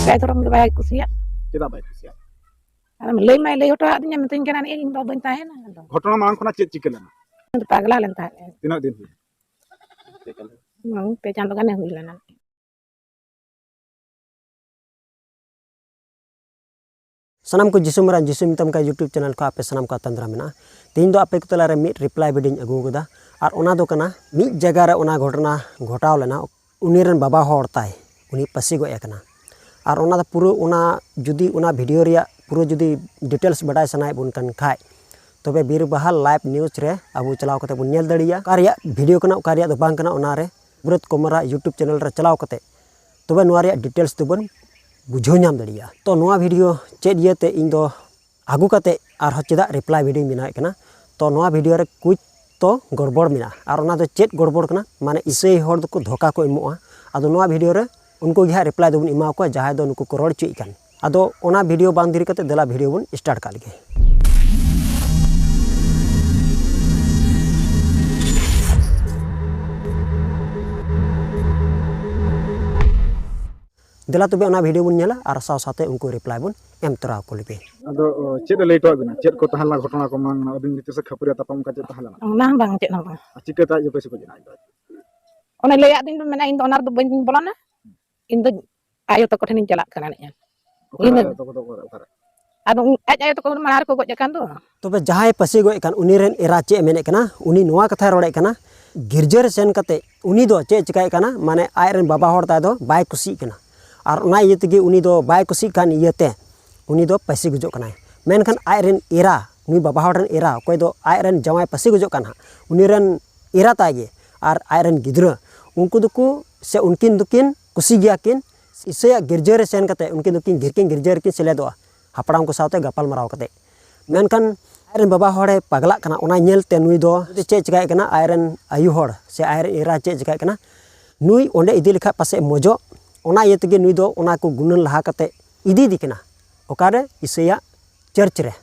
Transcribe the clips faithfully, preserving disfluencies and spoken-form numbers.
ᱮᱴᱟᱜ ᱫᱷᱚᱨᱚᱢ ᱜᱮ ᱵᱟᱭ ᱠᱩᱥᱤᱭᱟᱜ᱾ ᱪᱮᱫᱟᱜ ᱵᱟᱭ ᱠᱩᱥᱤᱭᱟᱜ? ᱟᱨ ᱞᱟᱹᱭ ᱢᱟᱭ ᱞᱟᱹᱭ ᱦᱚᱴᱚ ᱟᱫᱤᱧᱟ, ᱢᱤᱛᱟᱹᱧ ᱠᱟᱱᱟ, "ᱤᱧ ᱫᱚ ᱵᱟᱹᱧ ᱛᱟᱦᱮᱱᱟ ᱟᱫᱚ᱾" ᱜᱷᱚᱴᱚᱱᱟ ᱢᱟᱲᱟᱝ ᱠᱷᱚᱱᱟᱜ ᱪᱮᱫ ᱪᱤᱠᱟᱹ ᱞᱮᱱᱟ? ᱩᱱᱤ ᱫᱚ ᱯᱟᱜᱽᱞᱟ ᱞᱮᱱ ᱛᱟᱦᱮᱸᱫ᱾ ᱛᱤᱱᱟᱹᱜ ᱫᱤᱱ ᱦᱩᱭ? ᱦᱩᱸ, ᱯᱮ ᱪᱟᱸᱫᱚ ᱜᱟᱱᱮ ᱦᱩᱭ ᱞᱮᱱᱟ᱾ ᱥᱟᱱᱟᱢ ᱠᱚ ᱡᱤᱥᱩ ᱢᱟᱨᱟᱝ ᱡᱤᱥᱩ ᱢᱮᱛᱟᱢ ᱠᱟᱱ YouTube channel ᱠᱷᱚᱱ ᱟᱯᱮ ᱥᱟᱱᱟᱢ ᱠᱚ ᱟᱛᱟᱝ ᱫᱟᱨᱟᱢ ᱢᱮᱱᱟᱜᱼᱟ᱾ ᱛᱮᱦᱮᱧ ᱫᱚ ᱟᱯᱮ ᱠᱚ ᱛᱟᱞᱟᱨᱮ ᱢᱤᱫ reply video ᱧ ᱟᱹᱜᱩ ᱟᱠᱟᱫᱟ᱾ ᱟᱨ ᱚᱱᱟ ᱫᱚ ᱠᱟᱱᱟ, ᱢᱤᱫ ᱡᱟᱭᱜᱟ ᱨᱮ ᱚᱱᱟ ᱜᱷᱚᱴᱚᱱᱟ ᱜᱷᱚᱴᱟᱣ ᱞᱮᱱᱟ, ᱩᱱᱤ ᱨᱮᱱ ᱵᱟᱵᱟ ᱦᱚᱲ ᱛᱟᱭ, ᱩᱱᱤ ᱯᱟᱹᱥᱤ ᱜᱚᱡ ᱟᱠᱟᱱᱟ᱾ ᱟᱨ ᱚᱱᱟ ᱫᱚ ᱯᱩᱨᱟᱹ, ᱚᱱᱟ ᱡᱩᱫᱤ ᱚᱱᱟ video ᱨᱮᱭᱟᱜ ᱯᱩᱨᱟᱹ ᱡᱩᱫᱤ details ᱵᱟᱰᱟᱭ ᱥᱟᱱᱟᱭᱮᱫ ᱵᱚᱱ ᱠᱟᱱ ᱠᱷᱟᱡ, ᱛᱚᱵᱮ ᱵᱤᱨᱵᱟᱦᱟᱞ live news ᱨᱮ ᱟᱵᱚ ᱪᱟᱞᱟᱣ ᱠᱟᱛᱮ ᱵᱚᱱ ᱧᱮᱞ ᱫᱟᱲᱮᱭᱟᱜᱼᱟ᱾ ᱚᱠᱟ ᱨᱮᱭᱟᱜ video ᱠᱟᱱᱟ, ᱚᱠᱟ ᱨᱮᱭᱟᱜ ᱫᱚ ᱵᱟᱝ ᱠᱟᱱᱟ, ᱚᱱᱟ ᱨᱮ ᱵᱨᱚᱛ ᱠᱚᱢᱚᱞ ᱨᱟᱜ YouTube channel ᱨᱮ ᱪᱟᱞᱟᱣ ᱠᱟᱛᱮ ᱛᱚᱵᱮ ᱱᱚᱣᱟ ᱨᱮᱭᱟᱜ details ᱫᱚᱵᱚᱱ ᱵᱩᱡᱷᱟᱹᱣ ᱧᱟᱢ ᱫᱟᱲᱮᱭᱟᱜᱼᱟ᱾ ᱛᱚ ᱱᱚᱣᱟ video ᱪᱮᱫ ᱤᱭᱟᱹᱛᱮ ᱤᱧ ᱫᱚ ᱟᱹᱜᱩ ᱠᱟᱛᱮ ᱟᱨᱦᱚᱸ ᱪᱮᱫᱟᱜ reply video ᱧ ᱵᱮᱱᱟᱣᱮᱫ ᱠᱟᱱᱟ? ᱛᱚ ᱱᱚᱣᱟ video ᱨᱮ ᱠᱩᱪ ᱛᱚ ᱜᱚᱲᱵᱚᱲ ᱢᱮᱱᱟᱜᱼᱟ᱾ ᱟᱨ ᱚᱱᱟ ᱫᱚ ᱪᱮᱫ ᱜᱚᱲᱵᱚᱲ ᱠᱟᱱᱟ? ᱢᱟᱱᱮ ᱤᱥᱟᱹᱭ ᱦᱚᱲ ᱫᱚᱠᱚ ᱫᱷᱳᱠᱟ ᱠᱚ ᱮᱢᱚᱜᱼᱟ᱾ ᱟᱫᱚ ᱱᱚᱣᱟ video ᱨᱮ ᱩᱱᱠᱩ ᱜᱮ ᱦᱟᱸᱜ reply ᱫᱚᱵᱚᱱ ᱮᱢᱟ ᱠᱚᱣᱟ, ᱡᱟᱦᱟᱸᱭ ᱫᱚ ᱱᱩᱠᱩ ᱠᱚ ᱨᱚᱲ ᱦᱚᱪᱚᱭᱮᱫ ᱠᱟᱱ᱾ ᱟᱫᱚ ᱚᱱᱟ video ᱵᱟᱝ ᱫᱮᱨᱤ ᱠᱟᱛᱮ ᱫᱮᱞᱟ video ᱵᱚᱱ start ᱠᱟᱜ ᱞᱮᱜᱮ᱾ ᱫᱮᱞᱟ ᱛᱚᱵᱮ ᱚᱱᱟ video ᱵᱚᱱ ᱧᱮᱞᱟ ᱟᱨ ᱥᱟᱶ ᱥᱟᱶᱛᱮ ᱩᱱᱠᱩ reply ᱵᱚᱱ ᱮᱢ ᱛᱚᱨᱟ ᱟᱠᱚ ᱞᱮᱜᱮ᱾ ᱟᱫᱚ, ᱚ, ᱪᱮᱫ ᱮ ᱞᱟᱹᱭ ᱦᱚᱴᱚᱣᱟᱫ ᱵᱤᱱᱟ? ᱪᱮᱫ ᱠᱚ ᱛᱟᱦᱮᱸ ᱞᱮᱱᱟ ᱜᱷᱚᱴᱚᱱᱟ ᱠᱚ ᱢᱟᱲᱟᱝ ᱟᱹᱵᱤᱱ ᱵᱷᱤᱛᱤᱨ ᱥᱮ ᱠᱷᱟᱹᱯᱟᱹᱨᱤ ᱛᱟᱯᱟᱢ ᱚᱱᱠᱟ ᱪᱮᱫ ᱛᱟᱦᱮᱸ ᱞᱮᱱᱟ? ᱚᱱᱟ ᱦᱚᱸ ᱵᱟᱝ, ᱪᱮᱫ ᱦᱚᱸ ᱵᱟᱝ᱾ ᱟᱨ ᱪᱤᱠᱟᱹᱛᱮ ᱟᱡ ᱫᱚ ᱯᱟᱹᱥᱤ ᱠᱚ ᱡᱮᱱᱟ ᱟᱡ ᱫᱚ? ᱚᱱᱮ ᱞᱟᱹᱭᱟᱫ ᱫᱤᱱ ᱵᱚᱱ ᱢᱮᱱᱟ, "ᱤᱧ ᱫᱚ ᱚᱱᱟ ᱨᱮᱫᱚ ᱵᱟᱹᱧ ᱵᱚᱞᱚᱱᱟ, ᱤᱧ ᱫᱚ ᱟᱭᱳ ᱛᱟᱠᱚ ᱴᱷᱮᱱᱤᱧ ᱪᱟᱞᱟᱜ ᱠᱟᱱᱟ ᱮᱱᱮᱡ ᱟᱨ ᱚᱠᱟᱨᱮ ᱤᱧ ᱫᱚ ᱟᱭᱳ ᱛᱟᱠᱚ ᱫᱚ ᱚᱠᱟᱨᱮ, ᱚᱠᱟᱨᱮ? ᱟᱫᱚ ᱩᱱ-, ᱟᱡ ᱟᱭᱳ ᱛᱟᱠᱚ ᱢᱟᱲᱟᱝ ᱨᱮᱠᱚ ᱜᱚᱡ ᱟᱠᱟᱱ ᱫᱚ᱾" ᱛᱚᱵᱮ ᱡᱟᱦᱟᱸᱭ ᱯᱟᱹᱥᱤ ᱜᱚᱡ ᱟᱠᱟᱱ, ᱩᱱᱤ ᱨᱮᱱ ᱮᱨᱟ ᱪᱮᱫ ᱮ ᱢᱮᱱᱮᱫ ᱠᱟᱱᱟ? ᱩᱱᱤ ᱱᱚᱣᱟ ᱠᱟᱛᱷᱟᱭ ᱨᱚᱲᱮᱫ ᱠᱟᱱᱟ, ᱜᱤᱨᱡᱟᱹ ᱨᱮ ᱥᱮᱱ ᱠᱟᱛᱮ ᱩᱱᱤ ᱫᱚ ᱪᱮᱫ ᱮ ᱪᱮᱠᱟᱭᱮᱫ ᱠᱟᱱᱟ? ᱢᱟᱱᱮ ᱟᱡ ᱨᱮᱱ ᱵᱟᱵᱟ ᱦᱚᱲ ᱛᱟᱭ ᱫᱚ ᱵᱟᱭ ᱠᱩᱥᱤᱜ ᱠᱟᱱᱟ᱾ ᱟᱨ ᱚᱱᱟ ᱤᱭᱟᱹ ᱛᱮᱜᱮ ᱩᱱᱤ ᱫᱚ ᱵᱟᱭ ᱠᱩᱥᱤᱜ ᱠᱟᱱ ᱤᱭᱟᱹᱛᱮ ᱩᱱᱤ ᱫᱚ ᱯᱟᱹᱥᱤ ᱜᱚᱡᱚᱜ ᱠᱟᱱᱟᱭ᱾ ᱢᱮᱱᱠᱷᱟᱱ ᱟᱡ ᱨᱮᱱ ᱮᱨᱟ, ᱩᱱᱤ ᱵᱟᱵᱟ ᱦᱚᱲ ᱨᱮᱱ ᱮᱨᱟ, ᱚᱠᱚᱭ ᱫᱚ ᱟᱡ ᱨᱮᱱ ᱡᱟᱶᱟᱭ ᱯᱟᱹᱥᱤ ᱜᱚᱡᱚᱜ ᱠᱟᱱ ᱦᱟᱸᱜ, ᱩᱱᱤ ᱨᱮᱱ ᱮᱨᱟ ᱛᱟᱭ ᱜᱮ ᱟᱨ ᱟᱡ ᱨᱮᱱ ᱜᱤᱫᱽᱨᱟᱹ, ᱩᱱᱠᱩ ᱫᱚᱠᱚ, ᱥᱮ ᱩᱱᱠᱤᱱ ᱫᱚᱠᱤᱱ ᱠᱩᱥᱤ ᱜᱮᱭᱟ ᱠᱤᱱ ᱤᱥᱟᱹᱭᱟᱜ ᱜᱤᱨᱡᱟᱹ ᱨᱮ ᱥᱮᱱ ᱠᱟᱛᱮ ᱩᱱᱠᱤᱱ ᱫᱚᱠᱤᱱ ᱜᱤᱨᱠᱤᱱ ᱜᱤᱨᱡᱟᱹ ᱨᱮᱠᱤᱱ ᱥᱮᱞᱮᱫᱚᱜᱼᱟ, ᱦᱟᱯᱲᱟᱢ ᱠᱚ ᱥᱟᱶᱛᱮ ᱜᱟᱯᱟᱞ ᱢᱟᱨᱟᱣ ᱠᱟᱛᱮ᱾ ᱢᱮᱱᱠᱷᱟᱱ ᱟᱡ ᱨᱮᱱ ᱵᱟᱵᱟ ᱦᱚᱲᱮ ᱯᱟᱜᱽᱞᱟᱜ ᱠᱟᱱᱟ, ᱚᱱᱟ ᱧᱮᱞ ᱛᱮ ᱱᱩᱭ ᱫᱚ ᱪᱮᱫ ᱪᱮᱠᱟᱭᱮᱫ ᱠᱟᱱᱟ? ᱟᱡ ᱨᱮᱱ ᱟᱭᱳ ᱦᱚᱲ ᱥᱮ ᱟᱡ ᱨᱮᱱ ᱮᱨᱟ ᱪᱮᱫ ᱪᱮᱠᱟᱭᱮᱫ ᱠᱟᱱᱟ? ᱱᱩᱭ ᱚᱸᱰᱮ ᱤᱫᱤ ᱞᱮᱠᱷᱟᱡ ᱯᱟᱥᱮᱡ ᱢᱚᱡᱚᱜ, ᱚᱱᱟ ᱤᱭᱟᱹ ᱛᱮᱜᱮ ᱱᱩᱭ ᱫᱚ ᱚᱱᱟ ᱠᱚ ᱜᱩᱱᱟᱹᱱ ᱞᱟᱦᱟ ᱠᱟᱛᱮ ᱤᱫᱤᱭᱮᱫᱮ ᱠᱟᱱᱟ᱾ ᱚᱠᱟᱨᱮ? ᱤᱥᱟᱹᱭᱟᱜ church ᱨᱮ᱾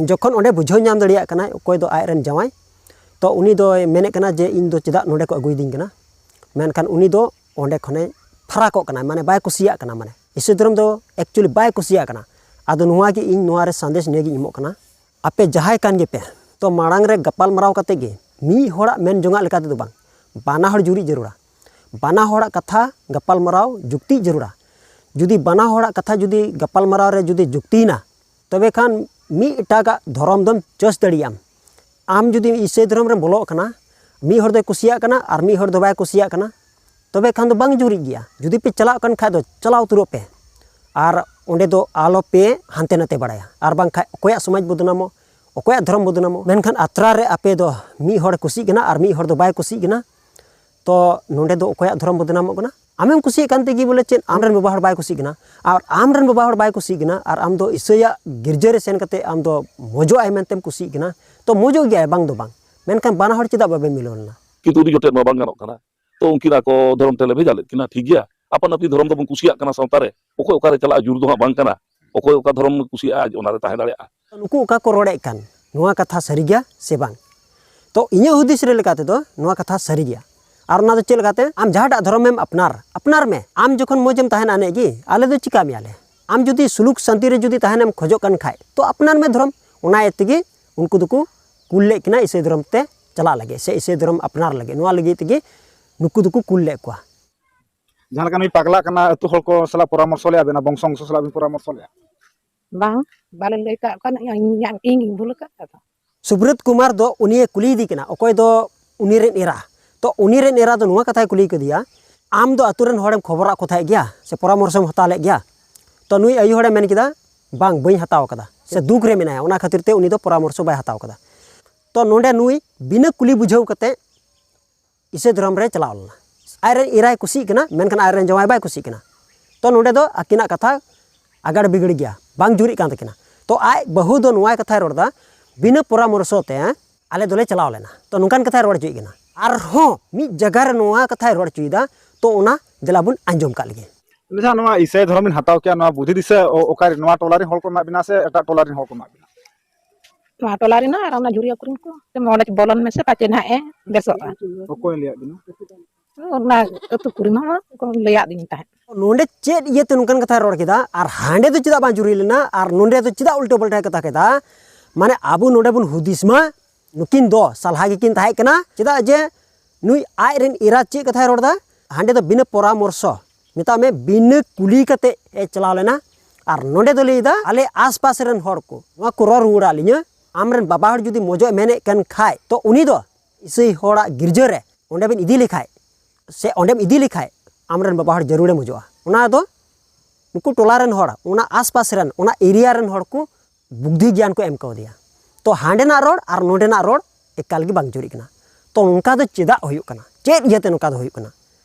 ᱡᱚᱠᱷᱚᱱ ᱚᱸᱰᱮ ᱵᱩᱡᱷᱟᱹᱣ ᱧᱟᱢ ᱫᱟᱲᱮᱭᱟᱜ ᱠᱟᱱᱟᱭ ᱚᱠᱚᱭ ᱫᱚ ᱟᱡ ᱨᱮᱱ ᱡᱟᱶᱟᱭ, ᱛᱚ ᱩᱱᱤ ᱫᱚᱭ ᱢᱮᱱᱮᱫ ᱠᱟᱱᱟ ᱡᱮ, "ᱤᱧ ᱫᱚ ᱪᱮᱫᱟᱜ ᱱᱚᱸᱰᱮ ᱠᱚ ᱟᱹᱜᱩᱭᱮᱫᱤᱧ ᱠᱟᱱᱟ?" ᱢᱮᱱᱠᱷᱟᱱ ᱩᱱᱤ ᱫᱚ ᱚᱸᱰᱮ ᱠᱷᱚᱱᱮ ᱯᱷᱟᱨᱟᱠᱚᱜ ᱠᱟᱱᱟᱭ, ᱢᱟᱱᱮ ᱵᱟᱭ ᱠᱩᱥᱤᱭᱟᱜ ᱠᱟᱱᱟ, ᱢᱟᱱᱮ ᱤᱥᱟᱹᱭ ᱫᱷᱚᱨᱚᱢ ᱫᱚ actually ᱵᱟᱭ ᱠᱩᱥᱤᱭᱟᱜ ᱠᱟᱱᱟ᱾ ᱟᱫᱚ ᱱᱚᱣᱟ ᱜᱮ ᱤᱧ ᱱᱚᱣᱟ ᱨᱮ ᱥᱟᱸᱫᱮᱥ ᱱᱤᱭᱟᱹ ᱜᱤᱧ ᱮᱢᱚᱜ ᱠᱟᱱᱟ, ᱟᱯᱮ ᱡᱟᱦᱟᱸᱭ ᱠᱟᱱ ᱜᱮᱯᱮ, ᱛᱚ ᱢᱟᱲᱟᱝ ᱨᱮ ᱜᱟᱯᱟᱞ ᱢᱟᱨᱟᱣ ᱠᱟᱛᱮ ᱜᱮ, ᱢᱤᱫ ᱦᱚᱲᱟᱜ ᱢᱮᱱ ᱡᱚᱝᱟᱜ ᱞᱮᱠᱟ ᱛᱮᱫᱚ ᱵᱟᱝ, ᱵᱟᱱᱟ ᱦᱚᱲ ᱡᱩᱨᱤᱜ ᱡᱟᱹᱨᱩᱲᱟ, ᱵᱟᱱᱟ ᱦᱚᱲᱟᱜ ᱠᱟᱛᱷᱟ ᱜᱟᱯᱟᱞ ᱢᱟᱨᱟᱣ ᱡᱩᱠᱛᱤᱜ ᱡᱟᱹᱨᱩᱲᱟ᱾ ᱡᱩᱫᱤ ᱵᱟᱱᱟ ᱦᱚᱲᱟᱜ ᱠᱟᱛᱷᱟ ᱡᱩᱫᱤ ᱜᱟᱯᱟᱞ ᱢᱟᱨᱟᱣ ᱨᱮ ᱡᱩᱫᱤ ᱡᱩᱠᱛᱤᱭᱮᱱᱟ, ᱛᱚᱵᱮ ᱠᱷᱟᱱ ᱢᱤᱫ ᱮᱴᱟᱜᱟᱜ ᱫᱷᱚᱨᱚᱢ ᱫᱚᱢ ᱪᱚᱭᱮᱥ ᱫᱟᱲᱮᱭᱟᱜ ᱟᱢ᱾ ᱟᱢ ᱡᱩᱫᱤ ᱤᱥᱟᱹᱭ ᱫᱷᱚᱨᱚᱢ ᱨᱮᱢ ᱵᱚᱞᱚᱜ ᱠᱟᱱᱟ, ᱢᱤᱫ ᱦᱚᱲ ᱫᱚᱭ ᱠᱩᱥᱤᱭᱟᱜ ᱠᱟᱱᱟ ᱟᱨ ᱢᱤᱫ ᱦᱚᱲ ᱫᱚ ᱵᱟᱭ ᱠᱩᱥᱤᱭᱟᱜ ᱠᱟᱱᱟ, ᱛᱚᱵᱮ ᱠᱷᱟᱱ ᱫᱚ ᱵᱟᱝ ᱡᱩᱨᱤᱜ ᱜᱮᱭᱟ᱾ ᱡᱩᱫᱤ ᱯᱮ ᱪᱟᱞᱟᱜ ᱠᱟᱱ ᱠᱷᱟᱡ ᱫᱚ ᱪᱟᱞᱟᱣ ᱩᱛᱟᱹᱨᱚᱜ ᱯᱮ, ᱟᱨ ᱚᱸᱰᱮ ᱫᱚ ᱟᱞᱚ ᱯᱮ ᱦᱟᱱᱛᱮ ᱱᱟᱛᱮ ᱵᱟᱲᱟᱭᱟ, ᱟᱨ ᱵᱟᱝᱠᱷᱟᱡ ᱚᱠᱚᱭᱟᱜ ᱥᱚᱢᱟᱡᱽ ᱵᱚᱫᱱᱟᱢᱚᱜ, ᱚᱠᱚᱭᱟᱜ ᱫᱷᱚᱨᱚᱢ ᱵᱚᱫᱱᱟᱢᱚᱜ᱾ ᱢᱮᱱᱠᱷᱟᱱ ᱟᱛᱨᱟ ᱨᱮ ᱟᱯᱮ ᱫᱚ ᱢᱤᱫ ᱦᱚᱲ ᱠᱩᱥᱤᱜ ᱠᱟᱱᱟ ᱟᱨ ᱢᱤᱫ ᱦᱚᱲ ᱫᱚ ᱵᱟᱭ ᱠᱩᱥᱤᱜ ᱠᱟᱱᱟ, ᱛᱚ ᱱᱚᱸᱰᱮ ᱫᱚ ᱚᱠᱚᱭᱟᱜ ᱫᱷᱚᱨᱚᱢ ᱵᱚᱫᱱᱟᱢᱚᱜ ᱠᱟᱱᱟ? ᱟᱢᱮᱢ ᱠᱩᱥᱤᱭᱟᱜ ᱠᱟᱱ ᱛᱮᱜᱮ ᱵᱚᱞᱮ ᱪᱮᱫ ᱟᱢᱨᱮᱱ ᱵᱟᱵᱟ ᱦᱚᱲ ᱵᱟᱭ ᱠᱩᱥᱤᱜ ᱠᱟᱱᱟ, ᱟᱨ ᱟᱢᱨᱮᱱ ᱵᱟᱵᱟ ᱦᱚᱲ ᱵᱟᱭ ᱠᱩᱥᱤᱜ ᱠᱟᱱᱟ, ᱟᱨ ᱟᱢ ᱫᱚ ᱤᱥᱟᱹᱭᱟᱜ ᱜᱤᱨᱡᱟᱹ ᱨᱮ ᱥᱮᱱ ᱠᱟᱛᱮ ᱟᱢ ᱫᱚ ᱢᱚᱡᱚᱜ ᱟᱭ ᱢᱮᱱᱛᱮᱢ ᱠᱩᱥᱤᱜ ᱠᱟᱱᱟ, ᱛᱚ ᱢᱚᱡᱚᱜ ᱜᱮᱭᱟᱭ, ᱵᱟᱝ ᱫᱚ ᱵᱟᱝ, ᱢᱮᱱᱠᱷᱟᱱ ᱵᱟᱱᱟ ᱦᱚᱲ ᱪᱮᱫᱟᱜ ᱵᱟᱵᱮ ᱢᱤᱞᱟᱹᱣ ᱞᱮᱱᱟ? ᱠᱤᱱᱛᱩ ᱩᱱᱤ ᱡᱚᱴᱮᱫ ᱢᱟ ᱵᱟᱝ ᱜᱟᱱᱚᱜ ᱠᱟᱱᱟ᱾ ᱛᱚ ᱩᱱᱠᱤᱱ ᱟᱠᱚ ᱫᱷᱚᱨᱚᱢ ᱴᱷᱮᱱ ᱞᱮ ᱵᱷᱮᱡᱟ ᱞᱮᱫ ᱠᱤᱱᱟ, ᱴᱷᱤᱠ ᱜᱮᱭᱟ, ᱟᱯᱟᱱ ᱟᱹᱯᱤᱱ ᱫᱷᱚᱨᱚᱢ ᱫᱚᱵᱚᱱ ᱠᱩᱥᱤᱭᱟᱜ ᱠᱟᱱᱟ ᱥᱟᱶᱛᱟ ᱨᱮ, ᱚᱠᱚᱭ ᱚᱠᱟᱨᱮ ᱪᱟᱞᱟᱜᱼᱟ ᱡᱩᱨ ᱫᱚ ᱦᱟᱸᱜ ᱵᱟᱝ ᱠᱟᱱᱟ, ᱚᱠᱚᱭ ᱚᱠᱟ ᱫᱷᱚᱨᱚᱢ ᱠᱩᱥᱤᱭᱟᱜᱼᱟ ᱚᱱᱟᱨᱮ ᱛᱟᱦᱮᱸ ᱫᱟᱲᱮᱭᱟᱜᱼᱟ᱾ ᱱᱩᱠᱩ ᱚᱠᱟ ᱠᱚ ᱨᱚᱲᱮᱫ ᱠᱟᱱ, ᱱᱚᱣᱟ ᱠᱟᱛᱷᱟ ᱥᱟᱹᱨᱤ ᱜᱮᱭᱟ ᱥᱮ ᱵᱟᱝ? ᱛᱚ ᱤᱧᱟᱹᱜ ᱦᱩᱫᱤᱥ ᱨᱮ ᱞᱮᱠᱟ ᱛᱮᱫᱚ ᱱᱚᱣᱟ ᱠᱟᱛᱷᱟ ᱥᱟᱹᱨᱤ ᱜᱮᱭᱟ᱾ ᱟᱨ ᱚᱱᱟ ᱫᱚ ᱪᱮᱫ ᱞᱮᱠᱟᱛᱮ? ᱟᱢ ᱡᱟᱦᱟᱸᱴᱟᱜ ᱫᱷᱚᱨᱚᱢᱮᱢ ᱟᱯᱱᱟᱨ, ᱟᱯᱱᱟᱨ ᱢᱮ᱾ ᱟᱢ ᱡᱚᱠᱷᱚᱱ ᱢᱚᱡᱽ ᱮᱢ ᱛᱟᱦᱮᱱᱟ ᱮᱱᱮᱡ ᱜᱮ, ᱟᱞᱮ ᱫᱚ ᱪᱤᱠᱟ ᱢᱮᱭᱟ ᱞᱮ? ᱟᱢ ᱡᱩᱫᱤ ᱥᱩᱞᱩᱠ ᱥᱟᱱᱛᱤ ᱨᱮ ᱡᱩᱫᱤ ᱛᱟᱦᱮᱱᱮᱢ ᱠᱷᱚᱡᱚᱜ ᱠᱟᱱ ᱠᱷᱟᱡ, ᱛᱚ ᱟᱯᱱᱟᱨ ᱢᱮ ᱫᱷᱚᱨᱚᱢ, ᱚᱱᱟ ᱤᱭᱟᱹ ᱛᱮᱜᱮ ᱩᱱᱠᱩ ᱫᱚᱠᱚ ᱠᱩᱞ ᱞᱮᱫ ᱠᱤᱱᱟ ᱤᱥᱟᱹᱭ ᱫᱷᱚᱨᱚᱢ ᱛᱮ ᱪᱟᱞᱟᱜ ᱞᱟᱹᱜᱤᱫ ᱥᱮ ᱤᱥᱟᱹᱭ ᱫᱷᱚᱨᱚᱢ ᱟᱯᱱᱟᱨ ᱞᱟᱹᱜᱤᱫ, ᱱᱚᱣᱟ ᱞᱟᱹᱜᱤᱫ ᱛᱮᱜᱮ ᱱᱩᱠᱩ ᱫᱚᱠᱚ ᱠᱩᱞ ᱞᱮᱫ ᱠᱚᱣᱟ᱾ ᱡᱟᱦᱟᱸ ᱞᱮᱠᱟ ᱱᱩᱭ ᱯᱟᱜᱽᱞᱟᱜ ᱠᱟᱱᱟ, ᱟᱹᱛᱩ ᱦᱚᱲ ᱠᱚ ᱥᱟᱞᱟᱜ ᱯᱚᱨᱟᱢᱚᱨᱥᱚ ᱞᱮᱫᱼᱟ ᱵᱮᱱ, ᱵᱚᱝᱥᱚ ᱵᱚᱝᱥᱚ ᱥᱟᱞᱟᱜ ᱵᱮᱱ ᱯᱚᱨᱟᱢᱚᱨᱥᱚ ᱞᱮᱫᱼᱟ? ᱵᱟᱝ, ᱵᱟᱞᱮ ᱞᱟᱹᱭ ᱠᱟᱜ ᱠᱟᱱ, ᱤᱧ, ᱤᱧ, ᱤᱧ ᱵᱷᱩᱞ ᱟᱠᱟᱫ ᱛᱟᱫᱚ᱾ ᱥᱩᱵᱨᱚᱛ ᱠᱩᱢᱟᱨ ᱫᱚ ᱩᱱᱤᱭᱮ ᱠᱩᱞᱤᱭᱮᱫᱮ ᱠᱟᱱᱟ, ᱚᱠᱚᱭ ᱫᱚ ᱩᱱᱤ ᱨᱮᱱ ᱮᱨᱟ, ᱛᱚ ᱩᱱᱤ ᱨᱮᱱ ᱮᱨᱟ ᱫᱚ ᱱᱚᱣᱟ ᱠᱟᱛᱷᱟᱭ ᱠᱩᱞᱤ ᱠᱟᱫᱮᱭᱟ, "ᱟᱢ ᱫᱚ ᱟᱛᱳ ᱨᱮᱱ ᱦᱚᱲᱮᱢ ᱠᱷᱚᱵᱚᱨᱟᱜ ᱠᱚ ᱛᱟᱦᱮᱸᱫ ᱜᱮᱭᱟ ᱥᱮ ᱯᱚᱨᱟᱢᱚᱨᱥᱚᱢ ᱦᱟᱛᱟᱣ ᱞᱮᱫ ᱜᱮᱭᱟ?" ᱛᱚ ᱱᱩᱭ ᱟᱭᱳ ᱦᱚᱲᱮ ᱢᱮᱱ ᱠᱮᱫᱟ, "ᱵᱟᱝ, ᱵᱟᱹᱧ ᱦᱟᱛᱟᱣ ᱠᱟᱫᱟ", ᱥᱮ ᱫᱩᱠ ᱨᱮ ᱢᱮᱱᱟᱭᱟ, ᱚᱱᱟ ᱠᱷᱟᱹᱛᱤᱨ ᱛᱮ ᱩᱱᱤ ᱫᱚ ᱯᱚᱨᱟᱢᱚᱨᱥᱚ ᱵᱟᱭ ᱦᱟᱛᱟᱣ ᱠᱟᱫᱟ᱾ ᱛᱚ ᱱᱚᱰᱮ ᱱᱩᱭ ᱵᱤᱱᱟᱹ ᱠᱩᱞᱤ ᱵᱩᱡᱷᱟᱹᱣ ᱠᱟᱛᱮ ᱤᱥᱟᱹᱭ ᱫᱷᱚᱨᱚᱢ ᱨᱮ ᱪᱟᱞᱟᱣ ᱞᱮᱱᱟ᱾ ᱟᱡᱨᱮᱱ ᱮᱨᱟᱭ ᱠᱩᱥᱤᱜ ᱠᱟᱱᱟ, ᱢᱮᱱᱠᱷᱟᱱ ᱟᱡᱨᱮᱱ ᱡᱟᱶᱟᱭ ᱵᱟᱭ ᱠᱩᱥᱤᱜ ᱠᱟᱱᱟ᱾ ᱛᱚ ᱱᱚᱰᱮ ᱫᱚ ᱟᱹᱠᱤᱱᱟᱜ ᱠᱟᱛᱷᱟ ᱟᱜᱟᱲ ᱵᱤᱜᱟᱹᱲ ᱜᱮᱭᱟ, ᱵᱟᱝ ᱡᱩᱨᱤᱜ ᱠᱟᱱ ᱛᱟᱹᱠᱤᱱᱟ᱾ ᱛᱚ ᱟᱡ ᱵᱟᱹᱦᱩ ᱫᱚ ᱱᱚᱣᱟᱭ ᱠᱟᱛᱷᱟᱭ ᱨᱚᱲ ᱮᱫᱟ, "ᱵᱤᱱᱟᱹ ᱯᱚᱨᱟᱢᱚᱨᱥᱚ ᱛᱮ ᱟᱞᱮ ᱫᱚᱞᱮ ᱪᱟᱞᱟᱣ ᱞᱮᱱᱟ", ᱛᱚ ᱱᱚᱝᱠᱟᱱ ᱠᱟᱛᱷᱟᱭ ᱨᱚᱲ ᱦᱚᱪᱚᱭᱮᱫ ᱠᱟᱱᱟ᱾ ᱟᱨᱦᱚᱸ ᱢᱤᱫ ᱡᱟᱭᱜᱟ ᱨᱮ ᱱᱚᱣᱟ ᱠᱟᱛᱷᱟᱭ ᱨᱚᱲ ᱦᱚᱪᱚᱭᱮᱫᱟ, ᱛᱚ ᱚᱱᱟ ᱫᱮᱞᱟ ᱵᱚᱱ ᱟᱸᱡᱚᱢ ᱠᱟᱜ ᱞᱮᱜᱮ᱾ ᱟᱪᱪᱷᱟ, ᱱᱚᱣᱟ ᱤᱥᱟᱹᱭ ᱫᱷᱚᱨᱚᱢ ᱵᱤᱱ ᱦᱟᱛᱟᱣ ᱠᱮᱜᱼᱟ, ᱱᱚᱣᱟ ᱵᱩᱫᱷᱤ ᱫᱤᱥᱟᱹ ᱚ-, ᱚᱠᱟᱨᱮ, ᱱᱚᱣᱟ ᱴᱚᱞᱟ ᱨᱮᱱ ᱦᱚᱲ ᱠᱚ ᱮᱢᱟᱜ ᱵᱤᱱᱟ ᱥᱮ ᱮᱴᱟᱜ ᱴᱚᱞᱟ ᱨᱮᱱ ᱦᱚᱲ ᱠᱚ ᱮᱢᱟᱜ ᱵᱤᱱᱟ? ᱱᱚᱣᱟ ᱴᱚᱞᱟ ᱨᱮᱱ ᱟᱨ ᱚᱱᱟ ᱡᱷᱩᱨᱤᱭᱟᱹ ᱠᱚᱨᱮᱱ ᱠᱚ, ᱚᱸᱰᱮ ᱵᱚᱞᱚᱱ ᱢᱮᱥᱮ, ᱯᱟᱪᱮ ᱱᱟᱦᱟᱜ ᱮ ᱵᱮᱥᱚᱜᱼᱟ᱾ ᱚᱠᱚᱭ ᱞᱟᱹᱭᱟᱫ ᱵᱤᱱᱟ? ᱚᱱᱟ ᱟᱹᱛᱩ ᱠᱚᱨᱮᱱ ᱦᱚᱲ ᱠᱚ ᱞᱟᱹᱭᱟᱫᱤᱧ ᱛᱟᱦᱮᱸᱫ᱾ ᱱᱚᱰᱮ ᱪᱮᱫ ᱤᱭᱟᱹᱛᱮ ᱱᱚᱝᱠᱟᱱ ᱠᱟᱛᱷᱟᱭ ᱨᱚᱲ ᱠᱮᱫᱟ ᱟᱨ ᱦᱟᱸᱰᱮ ᱫᱚ ᱪᱮᱫᱟᱜ ᱵᱟᱝ ᱡᱩᱨᱤ ᱞᱮᱱᱟ ᱟᱨ ᱱᱚᱰᱮ ᱫᱚ ᱪᱮᱫᱟᱜ ᱩᱞᱴᱟᱹ ᱯᱟᱞᱴᱟᱭ ᱠᱟᱛᱷᱟ ᱠᱮᱫᱟ? ᱢᱟᱱᱮ ᱟᱵᱚ ᱱᱚᱰᱮ ᱵᱚᱱ ᱦᱩᱫᱤᱥ ᱢᱟ, ᱱᱩᱠᱤᱱ ᱫᱚ ᱥᱟᱞᱦᱟ ᱜᱮᱠᱤᱱ ᱛᱟᱦᱮᱸ ᱠᱟᱱᱟ᱾ ᱪᱮᱫᱟᱜ ᱡᱮ ᱱᱩᱭ ᱟᱡ ᱨᱮᱱ ᱮᱨᱟ ᱪᱮᱫ ᱠᱟᱛᱷᱟᱭ ᱨᱚᱲ ᱮᱫᱟ? ᱦᱟᱸᱰᱮ ᱫᱚ ᱵᱤᱱᱟᱹ ᱯᱚᱨᱟᱢᱚᱨᱥᱚ, ᱢᱮᱛᱟᱜ ᱢᱮ ᱵᱤᱱᱟᱹ ᱠᱩᱞᱤ ᱠᱟᱛᱮ ᱮ ᱪᱟᱞᱟᱣ ᱞᱮᱱᱟ᱾ ᱟᱨ ᱱᱚᱰᱮ ᱫᱚ ᱞᱟᱹᱭ ᱮᱫᱟ, ᱟᱞᱮ ᱟᱥᱯᱟᱥ ᱨᱮᱱ ᱦᱚᱲ ᱠᱚ ᱱᱚᱣᱟ ᱠᱚ ᱨᱚᱲ ᱨᱩᱣᱟᱹᱲᱟᱜ ᱞᱤᱧᱟᱹ, ᱟᱢ ᱨᱮᱱ ᱵᱟᱵᱟ ᱦᱚᱲ ᱡᱩᱫᱤ ᱢᱚᱡᱚᱜ ᱮ ᱢᱮᱱᱮᱫ ᱠᱟᱱ ᱠᱷᱟᱡ, ᱛᱚ ᱩᱱᱤ ᱫᱚ ᱤᱥᱟᱹᱭ ᱦᱚᱲᱟᱜ ᱜᱤᱨᱡᱟᱹ ᱨᱮ ᱚᱸᱰᱮ ᱵᱤᱱ ᱤᱫᱤ ᱞᱮᱠᱷᱟᱡ, ᱥᱮ ᱚᱸᱰᱮᱢ ᱤᱫᱤ ᱞᱮᱠᱷᱟᱡ, ᱟᱢ ᱨᱮᱱ ᱵᱟᱵᱟ ᱦᱚᱲ ᱡᱟᱹᱨᱩᱲᱮ ᱢᱚᱡᱚᱜᱼᱟ᱾ ᱚᱱᱟ ᱫᱚ ᱱᱩᱠᱩ ᱴᱚᱞᱟ ᱨᱮᱱ ᱦᱚᱲ, ᱚᱱᱟ ᱟᱥᱯᱟᱥ ᱨᱮᱱ, ᱚᱱᱟ ᱮᱨᱤᱭᱟ ᱨᱮᱱ ᱦᱚᱲ ᱠᱚ ᱵᱩᱫᱽᱫᱷᱤ ᱜᱮᱭᱟᱱ ᱠᱚ ᱮᱢ ᱠᱟᱣᱫᱮᱭᱟ᱾ ᱛᱚ ᱦᱟᱸᱰᱮᱱᱟᱜ ᱨᱚᱲ ᱟᱨ ᱱᱚᱰᱮᱱᱟᱜ ᱨᱚᱲ ᱮᱠᱟᱞ ᱜᱮ ᱵᱟᱝ ᱡᱩᱨᱤᱜ ᱠᱟᱱᱟ᱾ ᱛᱚ ᱱᱚᱝᱠᱟ ᱫᱚ ᱪᱮᱫᱟᱜ ᱦᱩᱭᱩᱜ ᱠᱟᱱᱟ? ᱪᱮᱫ ᱤᱭᱟᱹᱛᱮ ᱱᱚᱝᱠᱟ ᱫᱚ ᱦᱩᱭᱩᱜ ᱠᱟᱱᱟ?